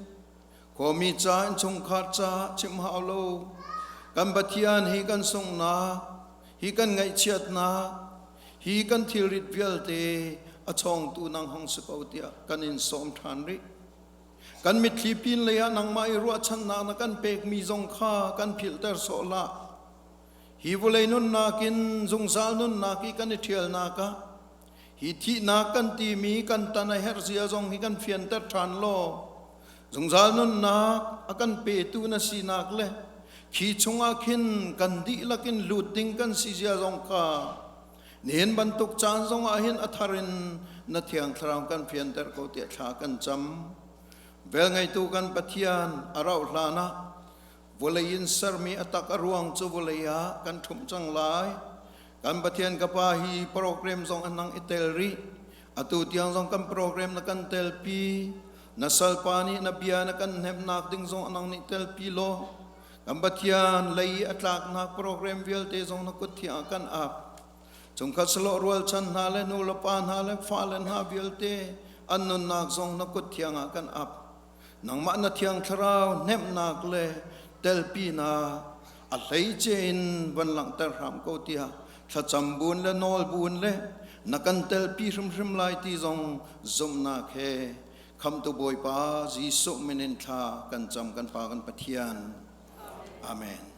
Khuami ca innchungkhar caah chim hau lo. Kan Pathian hi kan sunghnak, hi kan ngaihchiatnak, hi kan thilrit vialte a chawngtu nang hong si ko tiah kan in sawm ṭhan rih. Kan mitthli pin lei ah nangmah i ruahchannak na kan pekmi zong kha kan philhter sawh hlah. Hi vulei nunnak in zungzal nunnak i kan i ṭhialnak ah hi thihnak kan timi kan tan a herh zia zong hi kan fianter ṭhan law zungzal nunnak a kan petu na sinak le khi chungah khin kan dihlak in lut ding kan si zia zong kha nihin bantuk caan zong ah hin a thar in na thiang thlarau kan fianter ko tiah thla kan cam. Velngeitu kan Pathian a rauh hlan ah Vawlei in sermi a tak a ruang cu vawlei ah kan ṭhumh cang lai. Kan Pathian ka Pa hi program zong an nang i tel rih. Atu tiang zong kan program na kan telpi. Na salpa nih na bia na kan hnemhnak ding zong anang nih telpi law. Kan Pathian lei i a tlaknak program vialte zong na kut thiang ah kan ap. Chungkhat salawh rualchan hna le nu le pa hna le fale hna vialte an nunnak zong na kut thiang ah kan ap. Nangmah na thiang thlarau hnemhnak le telpinak a hleice in van langhter hram ko tiah thlacam buin le nawl buin le na kan telpi hrimhrim lai ti zong zumhnak he khamtu Bawipa Jesuh min in thla kan cam kan Pa kan Pathian. Amen.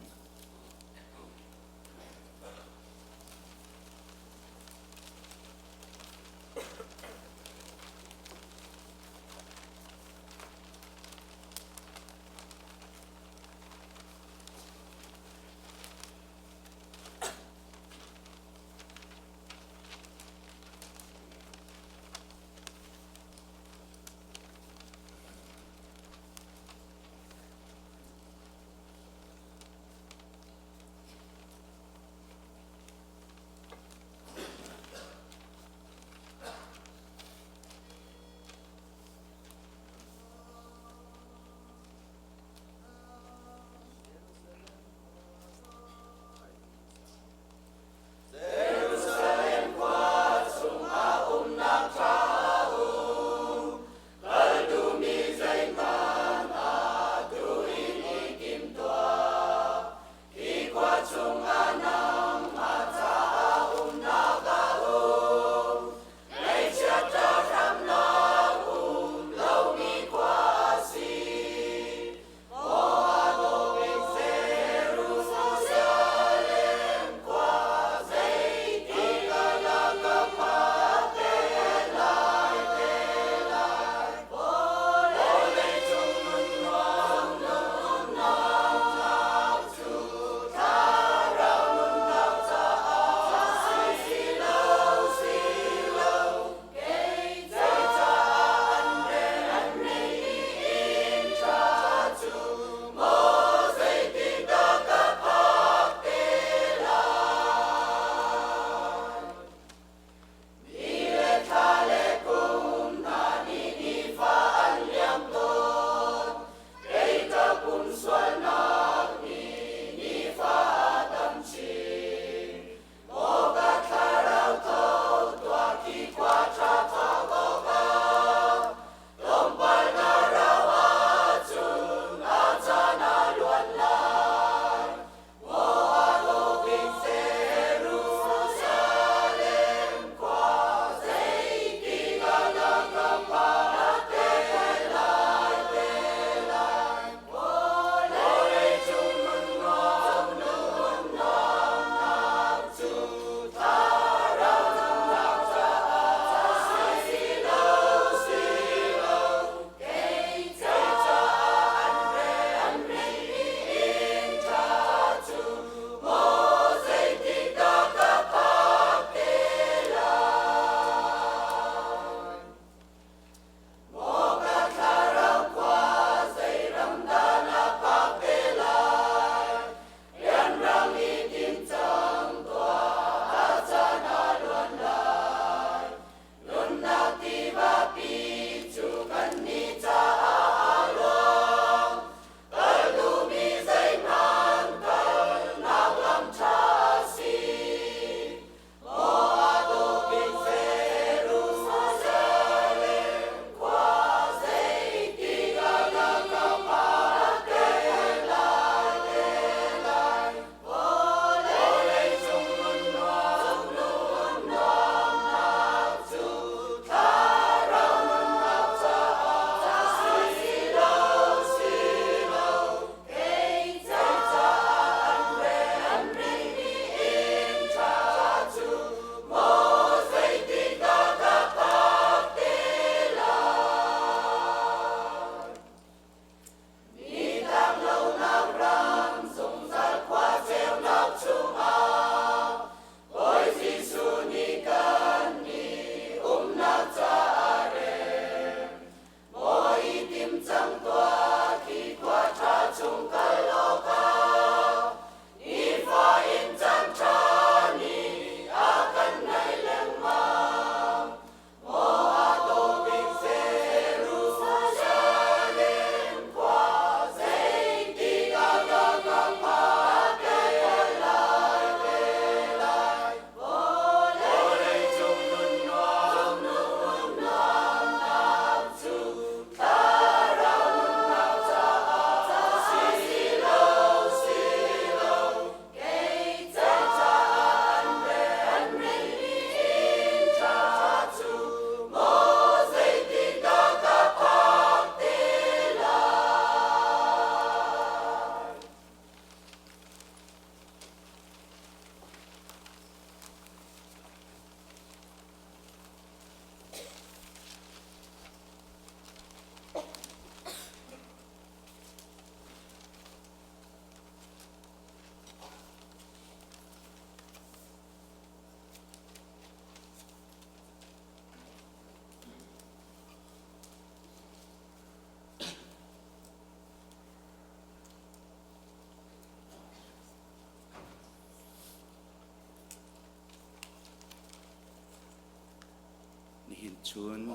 Tuchun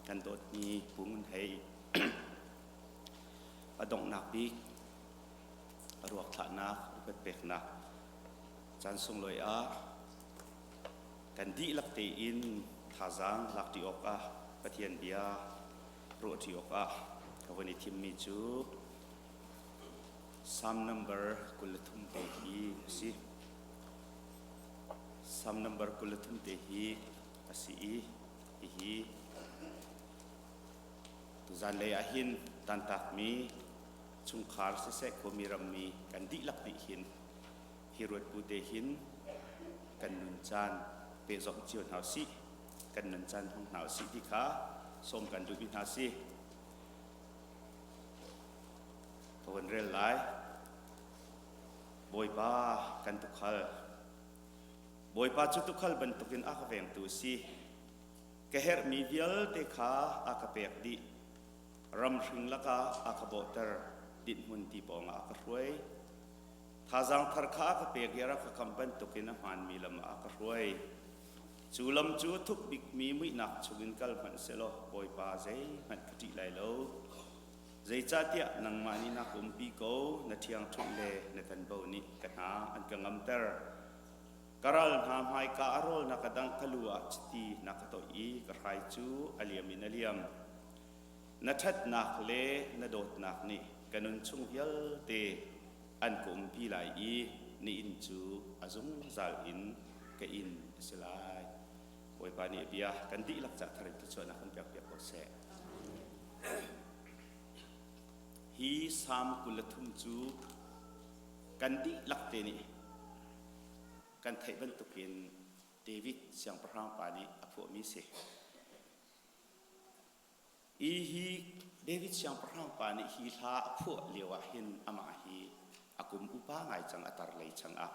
kan dawtmi Pu Ngun Hei a donghnak bik a ruak thlahnak upat peknak caan sunglawi ah kan dihlak tein thazaang lakṭi awkah Pathian bia ruahṭi awkah ka vun i thimmi cu Psalm number 23 te hi a si. Psalm number 23 te hi a si i hihi tuzanlei ah hin tantakmi chungkhar siseh khuami rammi kan dihlak nih hin hi ruat bu te hin kan nun caan pehzawmh cio hna usih kan nun caan hmang hna usih ti kha sawm kan duhmi hna si. Ka vun rel lai. Bawipa kan tukhal. Bawipa cu tukhal bantukin a ka vengtu a si. Ka herhmi vialte kha a ka pek dih. Ramhring lakah a ka bawhter. Dinhmun ti pawngah a ka hruai. Thazaang thar kha a ka pek i a rak ka kamh bantukin a hmaanmi lam ah a ka hruai. Cu lam cu a thuk bikmi muihnak chungin kal hmanh sehlaw Bawipa zeihmanh ka ṭih lai lo. Zeicahtiah nangmah nih na ka umpi ko, na ṭhiangṭhunh le na tanbo nih ka hna an ka ngamter. Ka ral hna hmaika a rawl na ka dangh, ka lu ah chiti na ka toih i ka hrai cu a liam in a liam. Na ṭhatnak le na dawtnak nih ka nun chung vialte an ka umpi lai i na inn cu a zungzal in ka inn a si lai. Bawipa nih a bia kan dihlak ca thar in thluachuahnak kan pekpiak ko seh. Hi Salm 23 cu kan dihlak te nih kan theih bantukin David siangpahrang pa nih a phuahmi si. I hi David siangpahrang pa nih hi hla a phuah lio ah hin amah hi a kum upa ngai cang a tar lei chang ah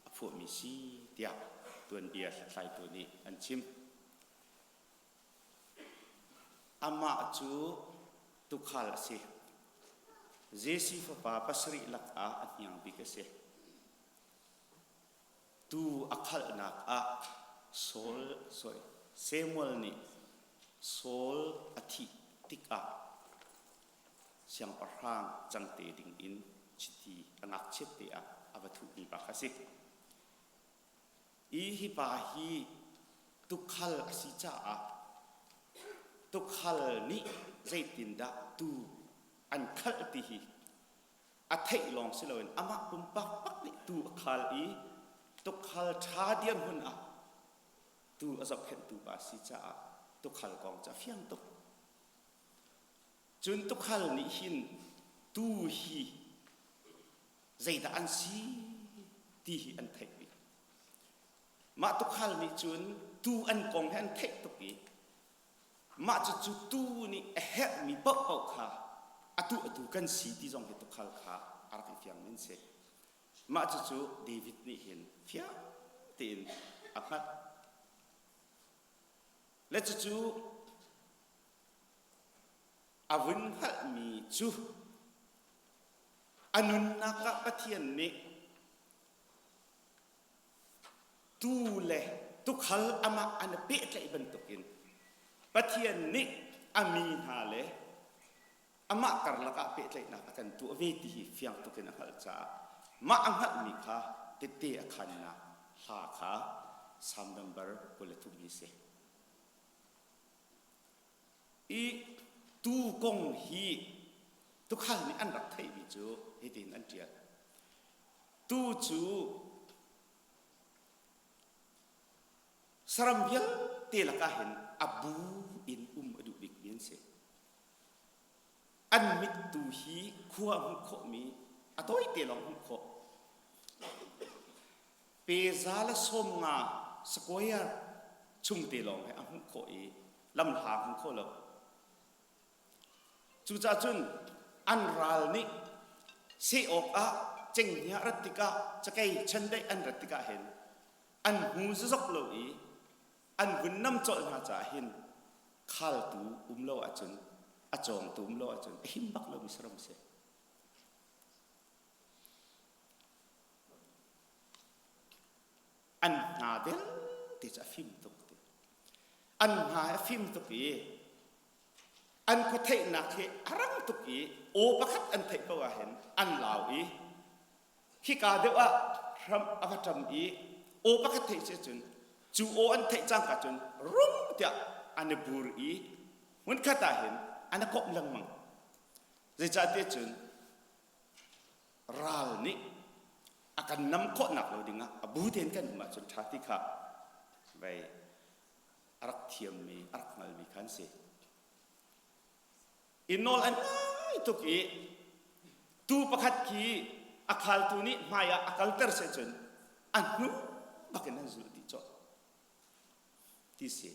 a phuahmi si tiah tuanbia hlathlaitu nih an chim. Amah cu tuukhal a si. Jesse fapa pasarih lakah a hniang bik a si. Tuu a khalhnak ah Saul, sorry, Samuel nih Saul a thih tikah siangpahrang cangte ding in chiti a ngakchiat te ah a va thuhmi pa kha a si. I hi pa hi tukhal a si caah tukhal nih zeitindah tuu an khalh ti hi a theih lawng si loin amah pumpak bak nih tuu a khal i tukhal ṭha dirhmun ah tuu a zohkhenhtu pa a si caah tukhal kong cu a fiang tuk. Cun tukhal nih hin tuu hi zeidah an si ti hi an theih bik. Mah tukhal nih cun tuu an kong hi an theih tuk i Mah cucu tuu nih a herhmi paohpaoh kha atu atu kan si ti zong hi tukhal kha a rak i fiang min si. Mah cucu David nih hin fiang tein a hngalh. Le cucu a vun hngalhmi cu a nunnak ah Pathian nih Tuu le tukhal amah an i pehtlaih bantukin Pathian nih a mi hna le amah karlak ah pehtlaihnak a kan tuah ve ti hi fiang tuk in a hngalh caah mah a hngalhmi kha tette a khannak hla kha Psalm number 23 hi a si. I tuu kong hi tukhal nih an rak theihmi cu hitin an ṭial. Tuu cu saram vialte lakah hin a bu in um a duh bikmi an si. An mit tu hi khua hmuh khawhmi a tawite lawng hmuh khawh. Peza le 50 square chung te lawng he a hmuh khawh i lamhla hmu kho lo. Cucaah cun an ral nih seh awkah cenghngia rat tikah cakei chendeih an rat tikah hin an hmu zazok lo i an vun nam colh hna caah hin khaltu um lo ahcun a cawngtu um lo ahcun a him bak lomi saram a si. An hna vialte cu a fim tuk ti. An hna a fim tuk i an khuatheihnak hi a rang tuk i aw pakhat an theih ko ahhin an lau i khika deuh ah hram a va ṭam i aw pakhat theih si cun cu aw an theih cangka cun rum tiah an i bur i hmunkhat ah hin an i komh lengmang. Zeicahtiah cun ral nih a kan nam khawhnak lo dingah a bu tein kan um ahcun ṭha ti kha vei a rak thiammi a rak hngalmi kha an si. I nawl an ngai tuk i tuu pakhat khi a khaltu nih hmai ah a kalter seh cun a hnu bakin an zulh dih colh ti si.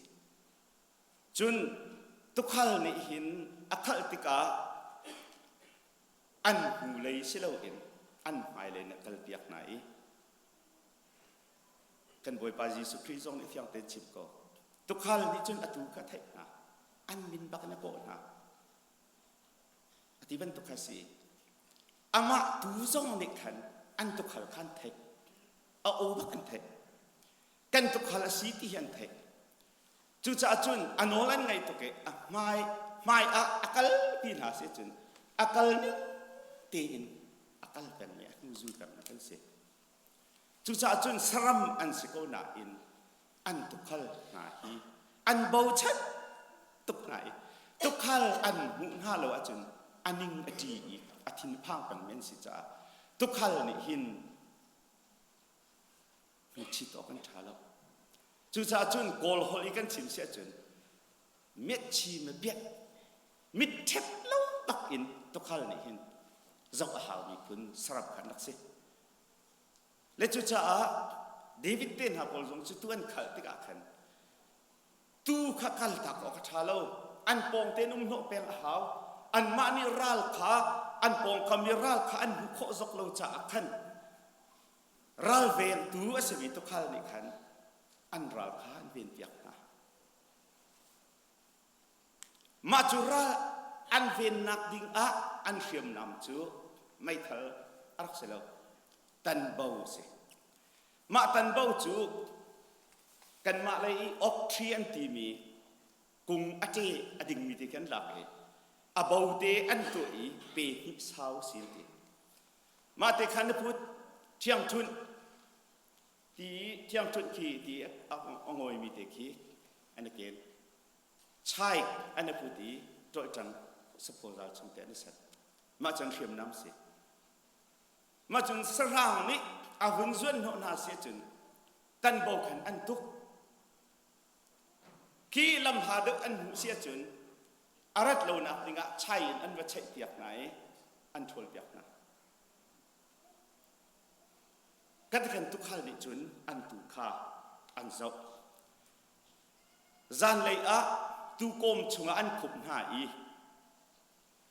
Cun tukhal nih hin a khalh tikah an hnulei si loin an hmailei in a kalpiak hna i kan Bawipa Jesuh Khrih zong nih fiang tein chim ko. Tukhal nih cun atu kha theih hna. An min bak in a kawh hna. A ti bantuk kha si. Amah tu zong nih khan an tukhal kha an theih. A aw bak an theih. Kan tukhal a si ti hi an theih. Cucaah cun a nawl an ngaih tuk i a hmai hmai ah a kal ti hna si cun a kal ning tein a kal pengmi a hnu zul pengmi kan si. Cucaah cun saram an si ko nain an tukhal hna hi an bochan tuk hna i tukhal an hmuh hna lo ahcun a ning a ṭi i a thinphang pengmi an si caah tukhal nih hin hmuchit awk an ṭha lo. Cucaah cun Kawl holh i kan chim si ahcun miatchi mipiat mit ṭhep lo bak in tukhal nih hin zoh a haumi phun saram kha an rak si. Le cucaah David te hna pawl zong cu tu an khalh tikah khan tu kha kaltak awk a ṭha lo. An pawng tein um hnawh peng a hau. Anmah nih ral kha an pawngkam i ral kha an hmuh khawh zok lo caah khan ralvengtu a simi tukhal nih khan an ral kha an venpiak hna. Mah cu ral an vennak ding ah an hriamnam cu meithal a rak si lo, tanbo a si. Mah tanbo cu kanmah lei i oak tree an timi kung a ṭe a dingmi te khi an lak i a bo te an tuah i pe hnih sau si an ti. Mah te khan na phut ṭhiangṭhunh ti ṭhiangṭhunh khi ti a ngawimi te khi an i ken. Chai an i put i ṭawlṭang saphaw chung te an i set. Mah cun hriamnam si. Mah cun sahrang nih a hun zuan hnawh hna si cun tanbo khan an tuk. Khi lamhla deuh an hmuh si ahcun a rat lonak dingah chai in an va cheihpiak hna i an ṭhawlpiak hna. Kan tukhal nih cun an tuu kha an zoh. Zanlei ah tuukawm chungah an khup hna i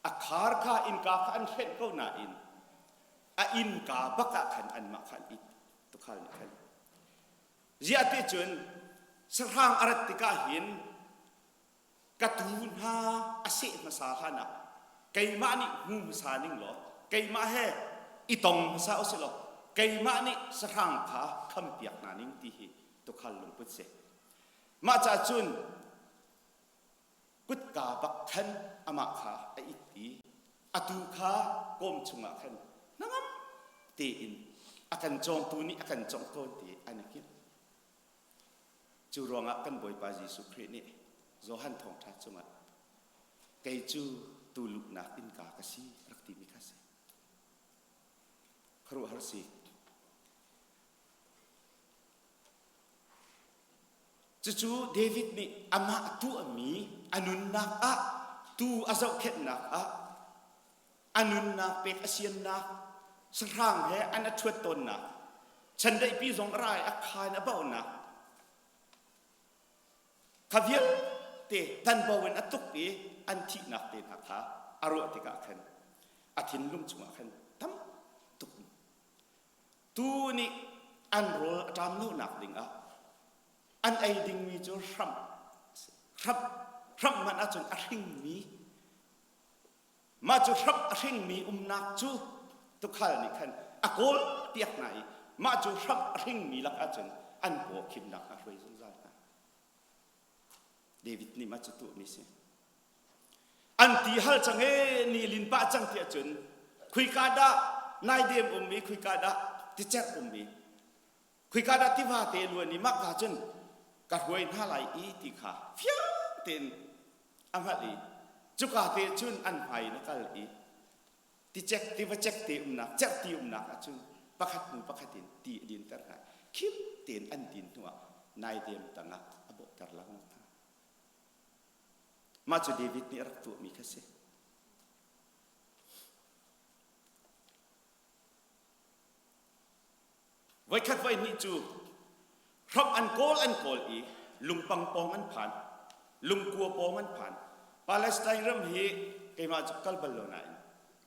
a khar kha innka kha an hrenh ko nain a innka bak ah khan anmah kha an it tukhal nih khan. Ziah ti cun sahrang a rat tikah hin ka tuu hna a seh hmasa hlan ah keimah nih hmu hmasa ning law keimah he i tong hmasa usih law keimah nih sahrang kha khampiak hna ning ti hi tukhal lungput si. Mah caah cun kutka bak khan amah kha a it i atu kha kawm chungah khan hnangam tein a kan cawngtu nih a kan cawngh tawn ti an i hngilh. Cu ruangah kan Bawipa Jesuh Khrih nih Johan thawngṭha cungah kei cu tu luhnak innka ka si rak timi kha si. Khuaruahhar si. Cucu David nih amah tuahmi a nunnak ah tu a zohkhenhnak ah a nunnak pek a siannak sahrang he an a ṭhuat tawnnak chandeihpi zong a rai a kha in a bauhnak kha vialte tanbo in a tuk i an thihnak te hna kha a ruah tikah khan a thinlung chungah khan tam tuk Tuu nih an rawl a ṭam lonak dingah an ei dingmi cu hramh hramh hramh hmanh ahcun a hringmi mah cu hramh a hringmi umnak cu tukhal nih khan a kawl piak hna i mah cu hramh a hringmi lak ahcun an paw khimnak a hruai zungzal hna. David nih mah cu tuahmi si. An ti hal cang e ni lin pah cang tiah cun khuika dah naidem ummi khuika dah ticerh ummi khuika dah tiva te luan i mah ka cun ka hruai hna lai i ti kha fiang tein a hngalh i cuka te cun an hmai in a kal i ticek tiva cek te umnak cerhti umnak ah cun pakhat hnu pakhat in ti a dinter hna khim tein an din hnuah naidem tangah a bawhter lengmang hna. Mah cu David nih a rak tuahmi kha si. Voikhat voihnih cu hramh an kawl an kawl i lungpang pawng an phan, lungkua pawng an phan. Palestine ram hi keimah cu kal bal lo nain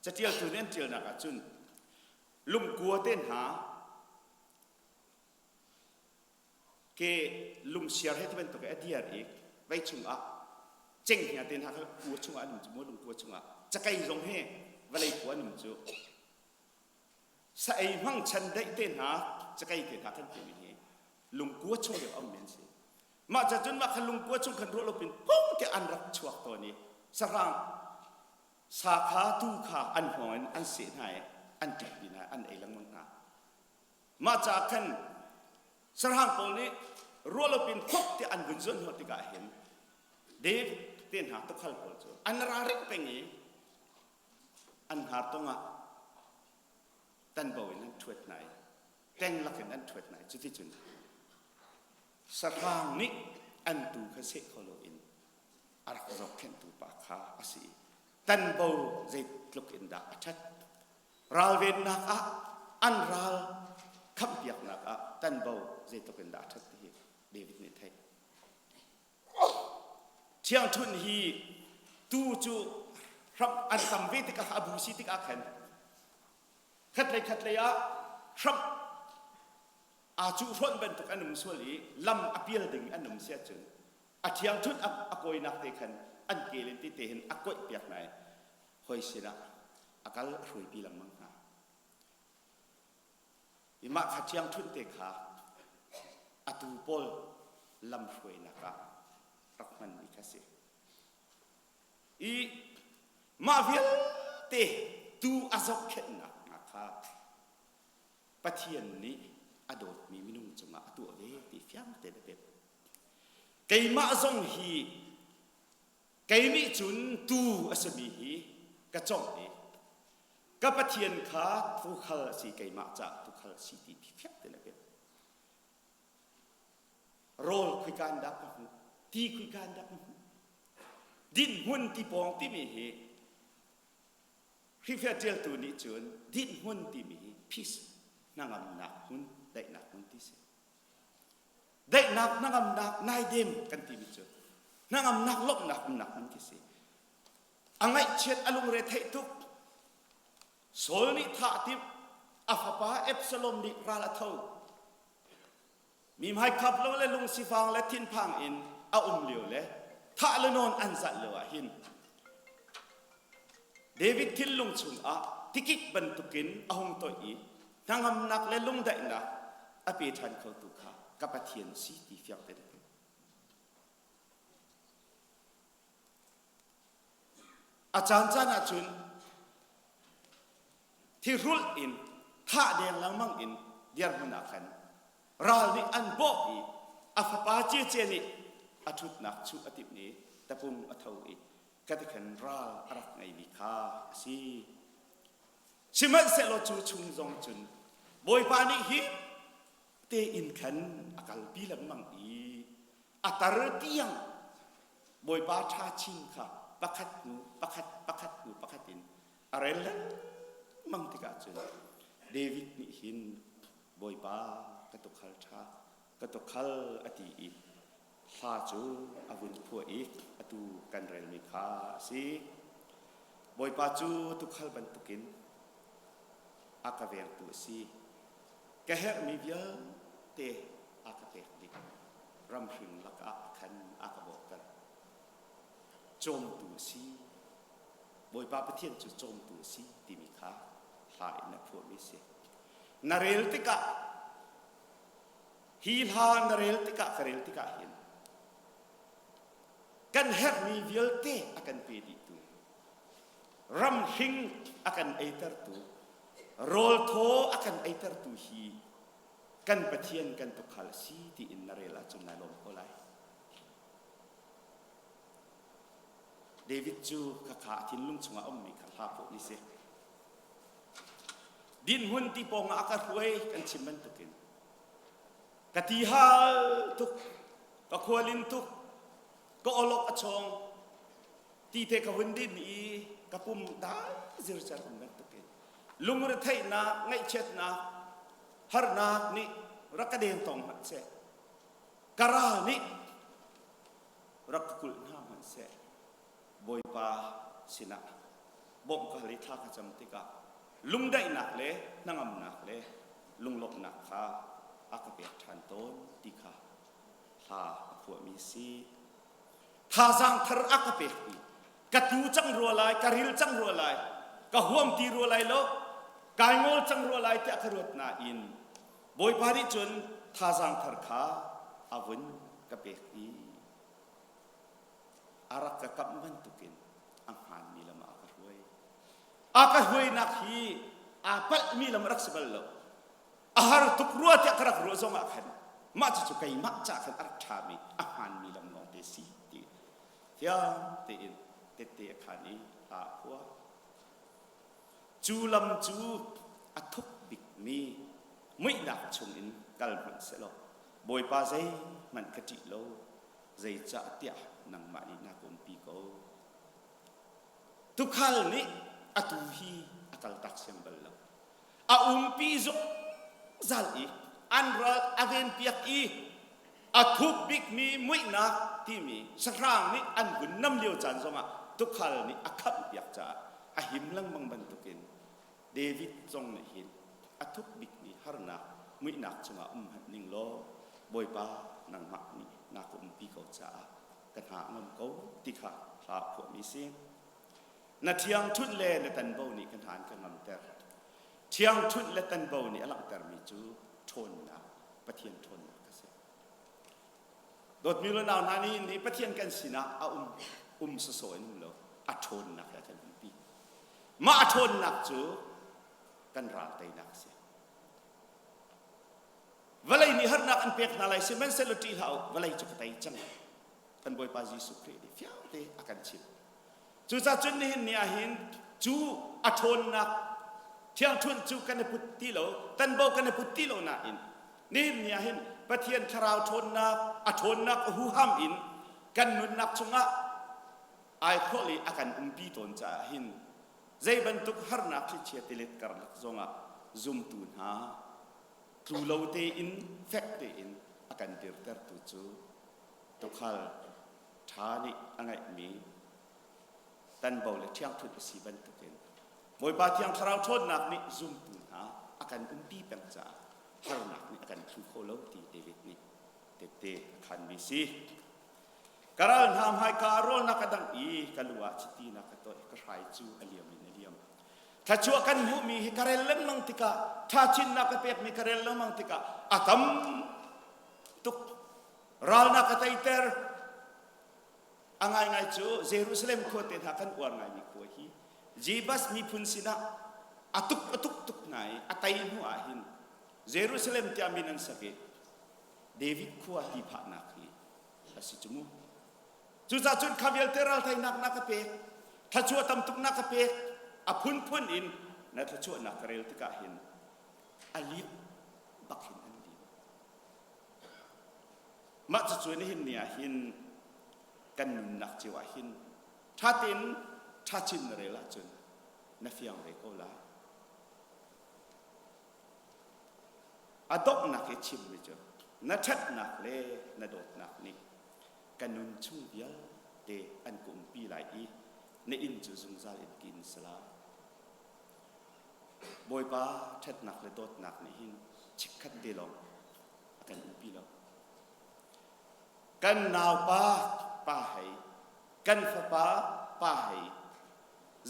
catialtu nih an tialnak ahcun lungkua te hna ke lungsiar he ti bantuk a diar i vei chungah cenghngia te hna kha kua chungah an um cu mu lungkua chungah cakei zong hi vawlei kua an um cu sa ei hmang chan daih te hna cakei te hna kan timi hi lungkua chung deuh am men si mah ca cun mah kha lungkua chung khan ruah lo pin pung te an rak chuak tawn i sahrang sa kha tu kha an hngawng in an seh hna i an ṭek hna an ei lengmang hna Mah caah khan sahrang pawl nih rualopin khop tiah an vun zuan hnawh tikah hin Dave te hna tukhal pawl cu an ra ring peng i an hngar tong ah tanbo in an ṭhuat hna i teng lakin an ṭhuat hna i cuticun sahrang nih an tuu kha seh kho loin a rak zohkhenhtu pa kha a si i tanbo zeitluk in dah a ṭhat Ralvennak ah an ral khamhpiaknak ah tanbo zeitluk in dah a ṭhat ti hi David nih theih. Ṭhiangṭhunh hi tu cu hram an tam ve tikah a bu si tikah khan khatlei khatlei ah hram aa cuhrawn bantuk an um sual i lam a pial ding an um si ahcun a ṭhiangṭhunh a kawinak te khan an kel in tete hin a koih piak hna i hoi sinah a kal a hruaipi lengmang hna. I mah kha ṭhiangṭhunh te kha atu pawl lamhruainak ah rak hmanmi kha si. I mah vialte tu a zohkhenhnak hna kha Pathian nih a dawtmi minung cungah a tuah ve ti fiang tein a pek. Keimah zong hi Kei nih cun tuu a simi hi ka cawngh i ka Pathian kha tuukhal a si keimah caah tuukhal a si ti fiang tein a pek. Rawl khuika in dah ka hmuh? Ti khuika in dah ka hmuh? Dinhmun ti pawng timi hi Khrihfa ṭialtu nih cun dinhmun timi hi peace hnangamnak hmun daihnak hmun ti si. Daihnak hnangamnak naidem kan timi cu hnangamnak lawmhnak umnak hmun khi si. A ngaihchiat a lungre theih tuk. Saul nih thah a timh. A fapa Absalom nih ral a tho. Mi hmaikhap lo le lungsifang le thinphang in a um lio le thah le nawn an zalh lio ah hin David thinlung chungah tikik bantukin a hung toih i hnangamnak le lungdaihnak a pe ṭhan khotu kha ka Pathian si ti fiang tein a theih. A caancaan ahcun thihrulh in thah deng lengmang in dirhmun ah khan ral nih an bawh i a fapa Cece nih a ṭhutnak chuh a timh i tapung a tho i katikhan ral a rak ngeimi kha a si. Sihmanhsehlaw cu chung zong cun Bawipa nih hi tein khan a kalpi lengmang i a tar tiang Bawipa ṭha chin kha pakhat hnu pakhat pakhat hnu pakhat in a rel lengmang tikah cun David nih hin Bawipa ka tukhal ṭha ka tukhal a ti i hla cu a vun phuah i atu kan relmi kha a si. Bawipa cu tukhal bantukin a ka vengtu a si. Ka herhmi vialte a ka pek dih. Ramhring lakah khan a ka bawhter. Cawmtu a si. Bawipa Pathian cu cawmtu a si timi kha hla in a phuahmi a si. Na rel tikah Hi hla na rel tikah ka rel tikah hin Kan herhmi vialte a kan pe dihtu, ramhring a kan eitertu, rawl thaw a kan eitertu hi kan Pathian kan tukhal a si tiin na rel ahcun nai lawm ko lai. David cu khakha a thinlung chungah a ummi kha hla phuah ni si. Dinhmun ti pawng ah a ka hruai kan chim bantukin ka ti hal tuk ka khualin tuk ka olok a chawng ti te ka hun din i ka pum dai zircer um bantukin lungretheihnak ngaihchiatnak harnak nih rak ka den tong hmanh seh ka ral nih rak ka kulh hna hmanh seh Bawipa sinah bawmh ka hal i thla ka cam tikah lungdaihnak le hnangamnak le lunglawmhnak kha a ka pek ṭhan tawn ti kha hla a phuahmi a si. Thazaang thar a ka pek i ka tu cang rua lai, ka ril cang rua lai, ka huam ti rua lai lo, kai ngol cang rua lai tiah ka ruat nain Bawipa nih cun thazaang thar kha a vun ka pek i a rak ka kamh bantukin a hmaanmi lam ah a ka hruai. A ka hruainak hi aa palhmi lam a rak si bal lo. A har tuk rua tiah ka rak ruah zongah khan mah cucu keimah caah khan a rak ṭhami a hmaanmi lam lawngte si ti fiang tein tette a khan i hla a phuah. Cu lam cu a thuk bikmi muihnak chungin kal hmanh sehlaw Bawipa zeihmanh ka ṭih lo zeicahtiah nangmah nih na ka umpi ko. Tukhal nih atu hi a kaltak siang bal lo. A umpi zungzal i an ral a venpiak i a thuk bikmi muihnak timi sahrang nih an vun nam lio caan zongah tukhal nih a khamhpiak caah a him lengmang bantukin David zong nih hin a thuk bikmi harnak muihnak chungah um hmanh ning law Bawipa nangmah nih na ka umpi ko caah ka hna a ngam ko ti kha hla phuahmi si. Na ṭhiangṭhunh le na tanbo nih ka hna an ka ngamter. Ṭhiangṭhunh le tanbo nih a langhtermi cu ṭhawnnak, Pathian ṭhawnnak a si. Dawtmi le nau hna nih nih Pathian kan sinah a um um sawsawh in um lo, a ṭhawnnak he a kan umpi. Mah a ṭhawnnak cu kan ral teinak a si. Vawlei nih harnak an pek hna lai sihmanhsehlaw ṭih hlah u, vawlei cu ka tei cang. Kan Bawipa Jesuh Khrih nih fiang te a kan chimh. Cucaah cun nihin ni ah hin cu a ṭhawnnak thiangṭhunh cu kan i put ti lo, tanbo kan i put ti lo nain nihin ni ah hin Pathian thlarau ṭhawnnak, a ṭhawnnak a huham in kan nunnak chungah ai khawh i a kan umpi tawn caah hin zei bantuk harnak thlichia tilet karlak zongah zumtu hna tlu lo tein fek tein a kan dirtertu cu tukhal ṭha nih a ngeihmi tanbo le ṭhiangṭhunh a si bantukin Bawipa Thiang Thlarau ṭhawnnak nih zumtu hna a kan umpi peng caah harnak nih a kan thlu kho lo ti David nih tette a khanmi si. Ka ral hna hmaika ah rawl na ka dangh i ka lu ah chiti na ka toih, ka hrai cu a liam in a liam. Thluachuah kan hmuhmi hi ka rel lengmang tikah, ṭhachinnak ka pekmi ka rel lengmang tikah a tam tuk. Ral na ka teiter. A ngaingai cu Jerusalem khua te hna kan uar ngaimi khua hi Jebus miphun sinah a tuk a tuk tuk hna i a tei hnu ah hin Jerusalem tiah min an sak i David khua ti phahnak hi a si cu mu. Cucaah cun kha vialte ralteinak na ka pek, thluachuah tam tuk na ka pek, a phunphun in na thluachuahnak ka rel tikah hin a liam bak hin an liam. Mah cucu nihin ni ah hin kan nunnak cio ah hin ṭha tein ṭha chin na rel ahcun na fiang ve ko lai. A donghnak i chimmi cu na ṭhatnak le na dawtnak nih ka nun chung vialte an ka umpi lai i na inn cu zungzal in ka in si lai. Bawipa ṭhatnak le dawtnak nih hin chikkhat te lawng a kan umpi lo. Kan naupa pa hei, kan fapa pa hei,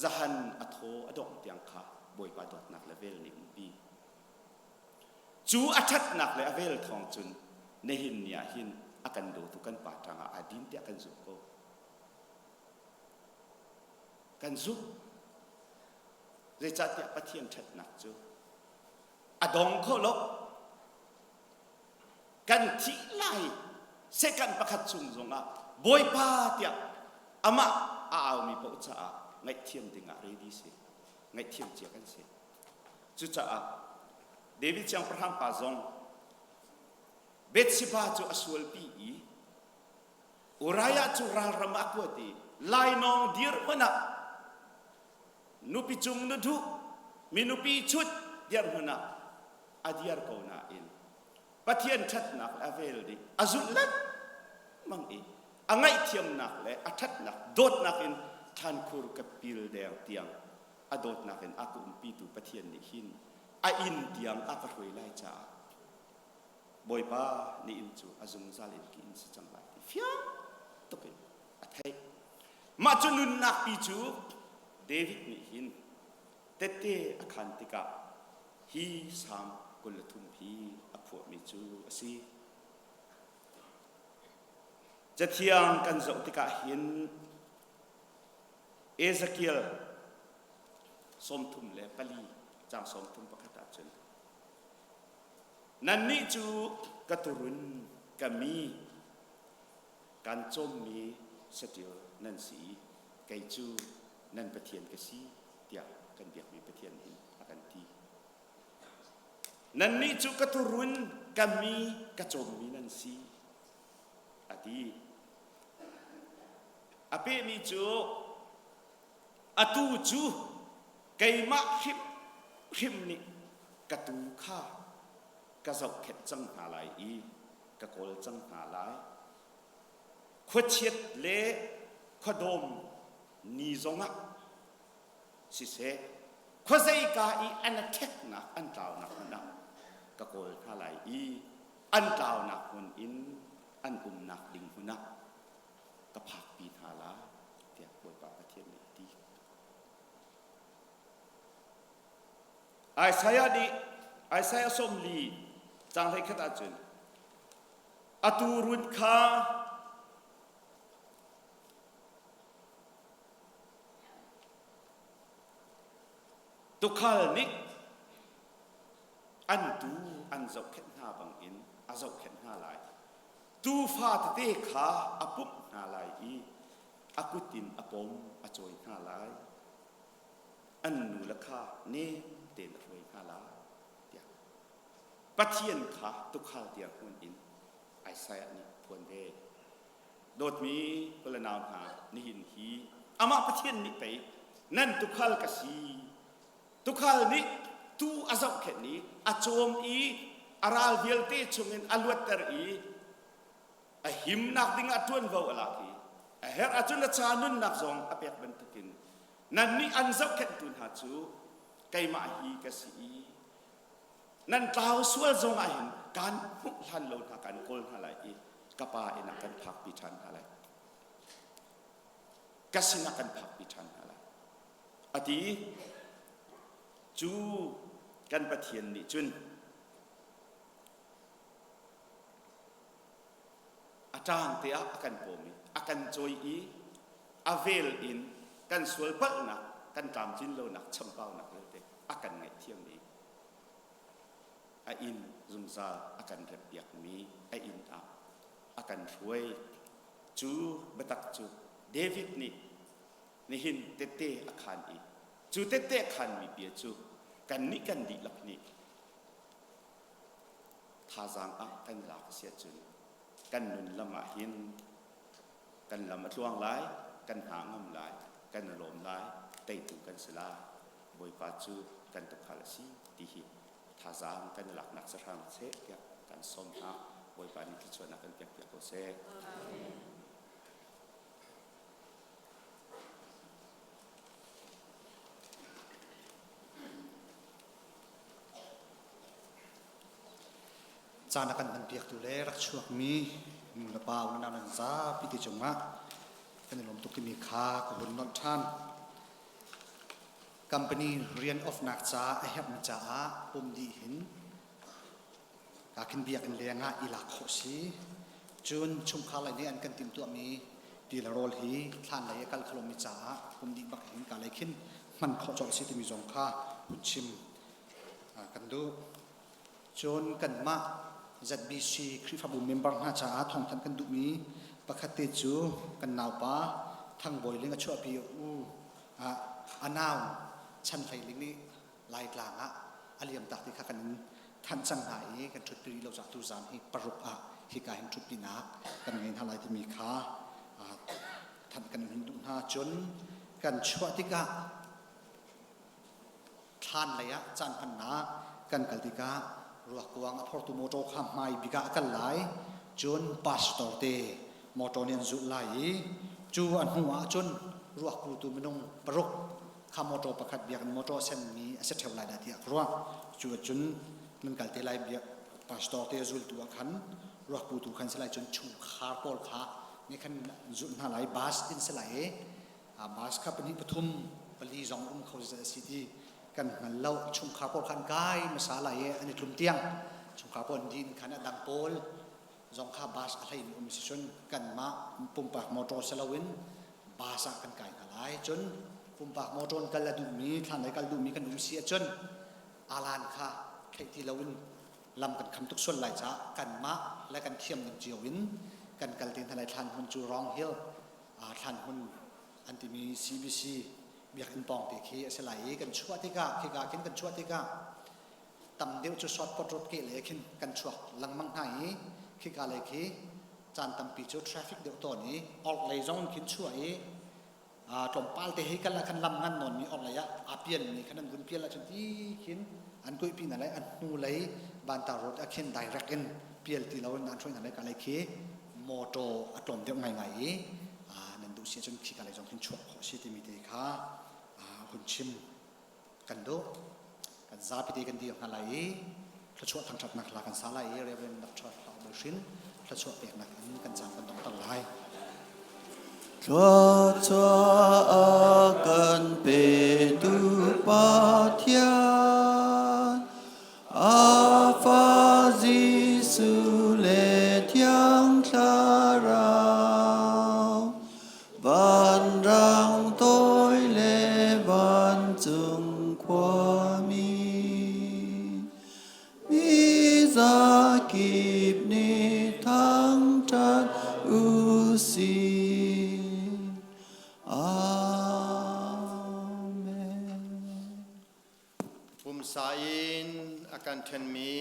zahan a thaw a dongh tiang kha Bawipa dawtnak le vel nih umpi. Cu a ṭhatnak le a vel thawng cun nihin ni ah hin a kan dawtu kan pa ṭangah aa din tiah kan zumh ko. Kan zumh. Zeicahtiah Pathian ṭhatnak cu a dong kho lo. Kan thih lai second pakhat chung zongah Bawipa tiah amah a aumi paoh caah ngaihthiam dingah ready si. Ngaihthiam cia kan si. Cucaah David siangpahrang pa zong Bathsheba cu a sualpi i Uriah cu ralram ah a kuat i lainawng dirhmun ah nupi cung na duh mi nupi chut dirhmun ah a diar ko nain Pathian ṭhatnak le a vel nih a zulh lengmang i a ngaihthiamnak le a ṭhatnak dawtnak in thlankhur ka pil deng tiang a dawtnak in a ka umpitu Pathian nih hin a inn tiang a ka hruai lai caah Bawipa ni inn cu a zungzal in ki inn si cang lai ti fiang tuk in a theih. Mah cu nunnak pi cu David nih hin tette a khan tikah hi Salm 23 hi a phuahmi cu a si. Cathiang kan zoh tikah hin Ezekiel 34 caang 31 ahcun Nannih cu ka turun ka mi kan cawmmi saṭil nan si i kei cu nan Pathian ka si tiah kan biakmi Pathian hin a kan ti. Nannih cu ka turun ka mi ka cawmmi nan si a ti. A pehmi cu atu cu keimah hrimhrim nih ka tuu kha ka zohkhenh cang hna lai i ka kawl cang hna lai. Khuachiat le khuadawm ni zongah siseh, khuazeika i an a ṭheknak an tlaunak hmun ah ka kawl hna lai i an tlaunak hmun in an umnak ding hmun ah ka phakpi hna lai, tiah Bawipa Pathian nih a ti. Isaiah nih Isaiah 40 caang 11 ahcun a tuurun kha tuukhal nih an tuu an zohkhenh hna bangin a zohkhenh hna lai. Tuufa tete kha a pumh hna lai i a kut in a pom a cawi hna lai. An nu le kha nem tein a hruai hna lai tiah Pathian kha tuukhal dirhmun in Isaiah nih phuan ve. Dawtmi u le nau hna, nihin hi amah Pathian nih pei nan tuukhal ka si. Tuukhal nih tuu a zohkhenh i a cawm i a ral vialte chungin a luatter i a himnak dingah ṭuanvo a lak i a herh ahcun a ca nunnak zong a pek bantukin nannih an zohkhenhtu hna cu keimah hi ka si i nan tlau sual zong ah hin kaan hmuh hlan lo hna kaan kawl hna lai i ka pa inn ah kan phakpi ṭhan hna lai ka sinah kan phakpi ṭhan hna lai a ti cu kan Pathian nih cun A ṭaang te ah a kan pawm i a kan cawi i a vel in kan sual palhnak, kan tlamtlin lonak, chambaunak vialte a kan ngaihthiam i a inn zungzal a kan remhpiakmi a inn ah a kan hruai. Cu biatak cu David nih nihin tette a khaan i cu tette a khaanmi bia cu kannih kan dihlak nih thazaang ah kan lak a si ahcun kan nun lam ah hin kan lam a tluang lai, kan hna ngam lai, kan i lawm lai, teitu kan si lai. Bawipa cu kan tuukhal a si ti hi thazaang kan i laknak sahrang seh tiah kan sawm hna. Bawipa nih thluachuahnak kan pek piak ko seh. Caan a kan hmanpiaktu le rak chuakmi nu le pa unau nan zapi te cungah kan i lawm tuk timi kha ka hun nolh ṭhan. Company rian off-nak ca a herhmi caah pum dih hin ka khin biakinn leng ah i lak khawh si. Cun chungkhar lei nih an kan timhtuahmi Ti le rawl hi thlan lei a kal khalomi caah pum dih bak hin ka lei khin hman khawh colh si timi zong kha hun chim kan duh. Cun kanmah ZBC Khrihfabu member hna caah thawngthanh kan duhmi pakhat te cu kan naupa Thang Bawi Ling a chuahpi u a nau Chan Hlei Ling nih Laitlang ah a liam tak ti kha kan in thanh cang hna i kan ṭhutpi rih lo caah tuzaan hi paruk ah hika hin ṭhutpinak kan ngei hna lai timi kha thanh kan in duh hna. Cun kan chuah tikah thlan lei ah caan hmannak kan kal tikah ruakkuang a phortu motor kha hmai bik ah a kal lai. Cun pastor te motor nih an zulh lai i cu a hnu ah cun ruak putu minung paruk kha motor pakhat biakinn motor senmi a si ṭheo lai dah tiah ka ruah. Cu ahcun nan kal te lai. Biak pastor te a zultu ah khan ruak putu khan si lai, cun chungkhar pawl kha nih khan zulh hna lai. Bus in si lai i bus kha pahnih, pathum, pali zong um kho a si ti kan hngal lo. Chungkhar pawl khan kai hmasa lai i an i tlum tiang chungkhar pawl an din khan a dang pawl zong kha bus a hlei mi um si cun kanmah pumpak motor si loin bus ah kan kai hna lai. Cun pumpak motor in kal a duhmi, thlan lei kal duhmi kan um si ahcun alan kha theih ti loin lam kan kham tuk sual lai caah kanmah le kan thiam ning cio in kan kal te hna lai. Thlan hmun cu Wrong Hill thlan hmun an timi CBC biakinn pawng te khi a si lai i kan chuah tikah khika khin kan chuah tikah tam deuh cu shortcut road ke le khin kan chuak lengmang hna i khika lei khi caan tampi cu traffic deuh tawn i ork lei zong khin chuah i tlawmpal te hei kal ah khan lam ngan nawn mi ork lei ah aa pial mi khan an vun pial ahcun ti khin an kuih pi hna lai. An hnu lei Banta road ah khin direct in pial ti lo in an hruai hna lai. Ka lei khi motor a tlawm deuh ngaingai i nan duh si ahcun khika lei zong khin chuah khawh si timi te kha hun chim kan duh. Kan zapi te kan dir hna lai i thluachuah thangṭhatnak hla kan sa lai i Reverend Dr. Hlau Bawi Hrin thluachuah peknak in kan caan kan donghter lai. Thluachuah a kan petu Pathian, a Fa Jesuh le Thiang Thlarau, vanrang toi le vancung khuami, mi zakip nih thangṭhat u sih. Amen. Pumsa in a kan ṭhenmi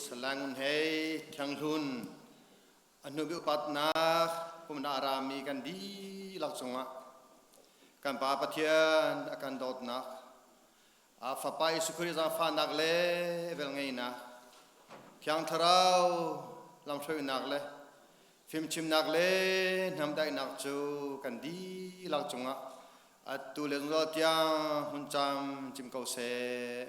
Salai Ngun Hei Thianghlun a hnubi upatnak pumna a rami kan dihlak cungah kan Pa Pathian a kan dawtnak, a Fapa Jesuh Khrih zaangfahnak le velngeihnak, Thiang Thlarau lamhruainak le fimchimnak le hnamdaihnak cu kan dihlak cungah atu le zungzal tiang hun cam cim ko seh.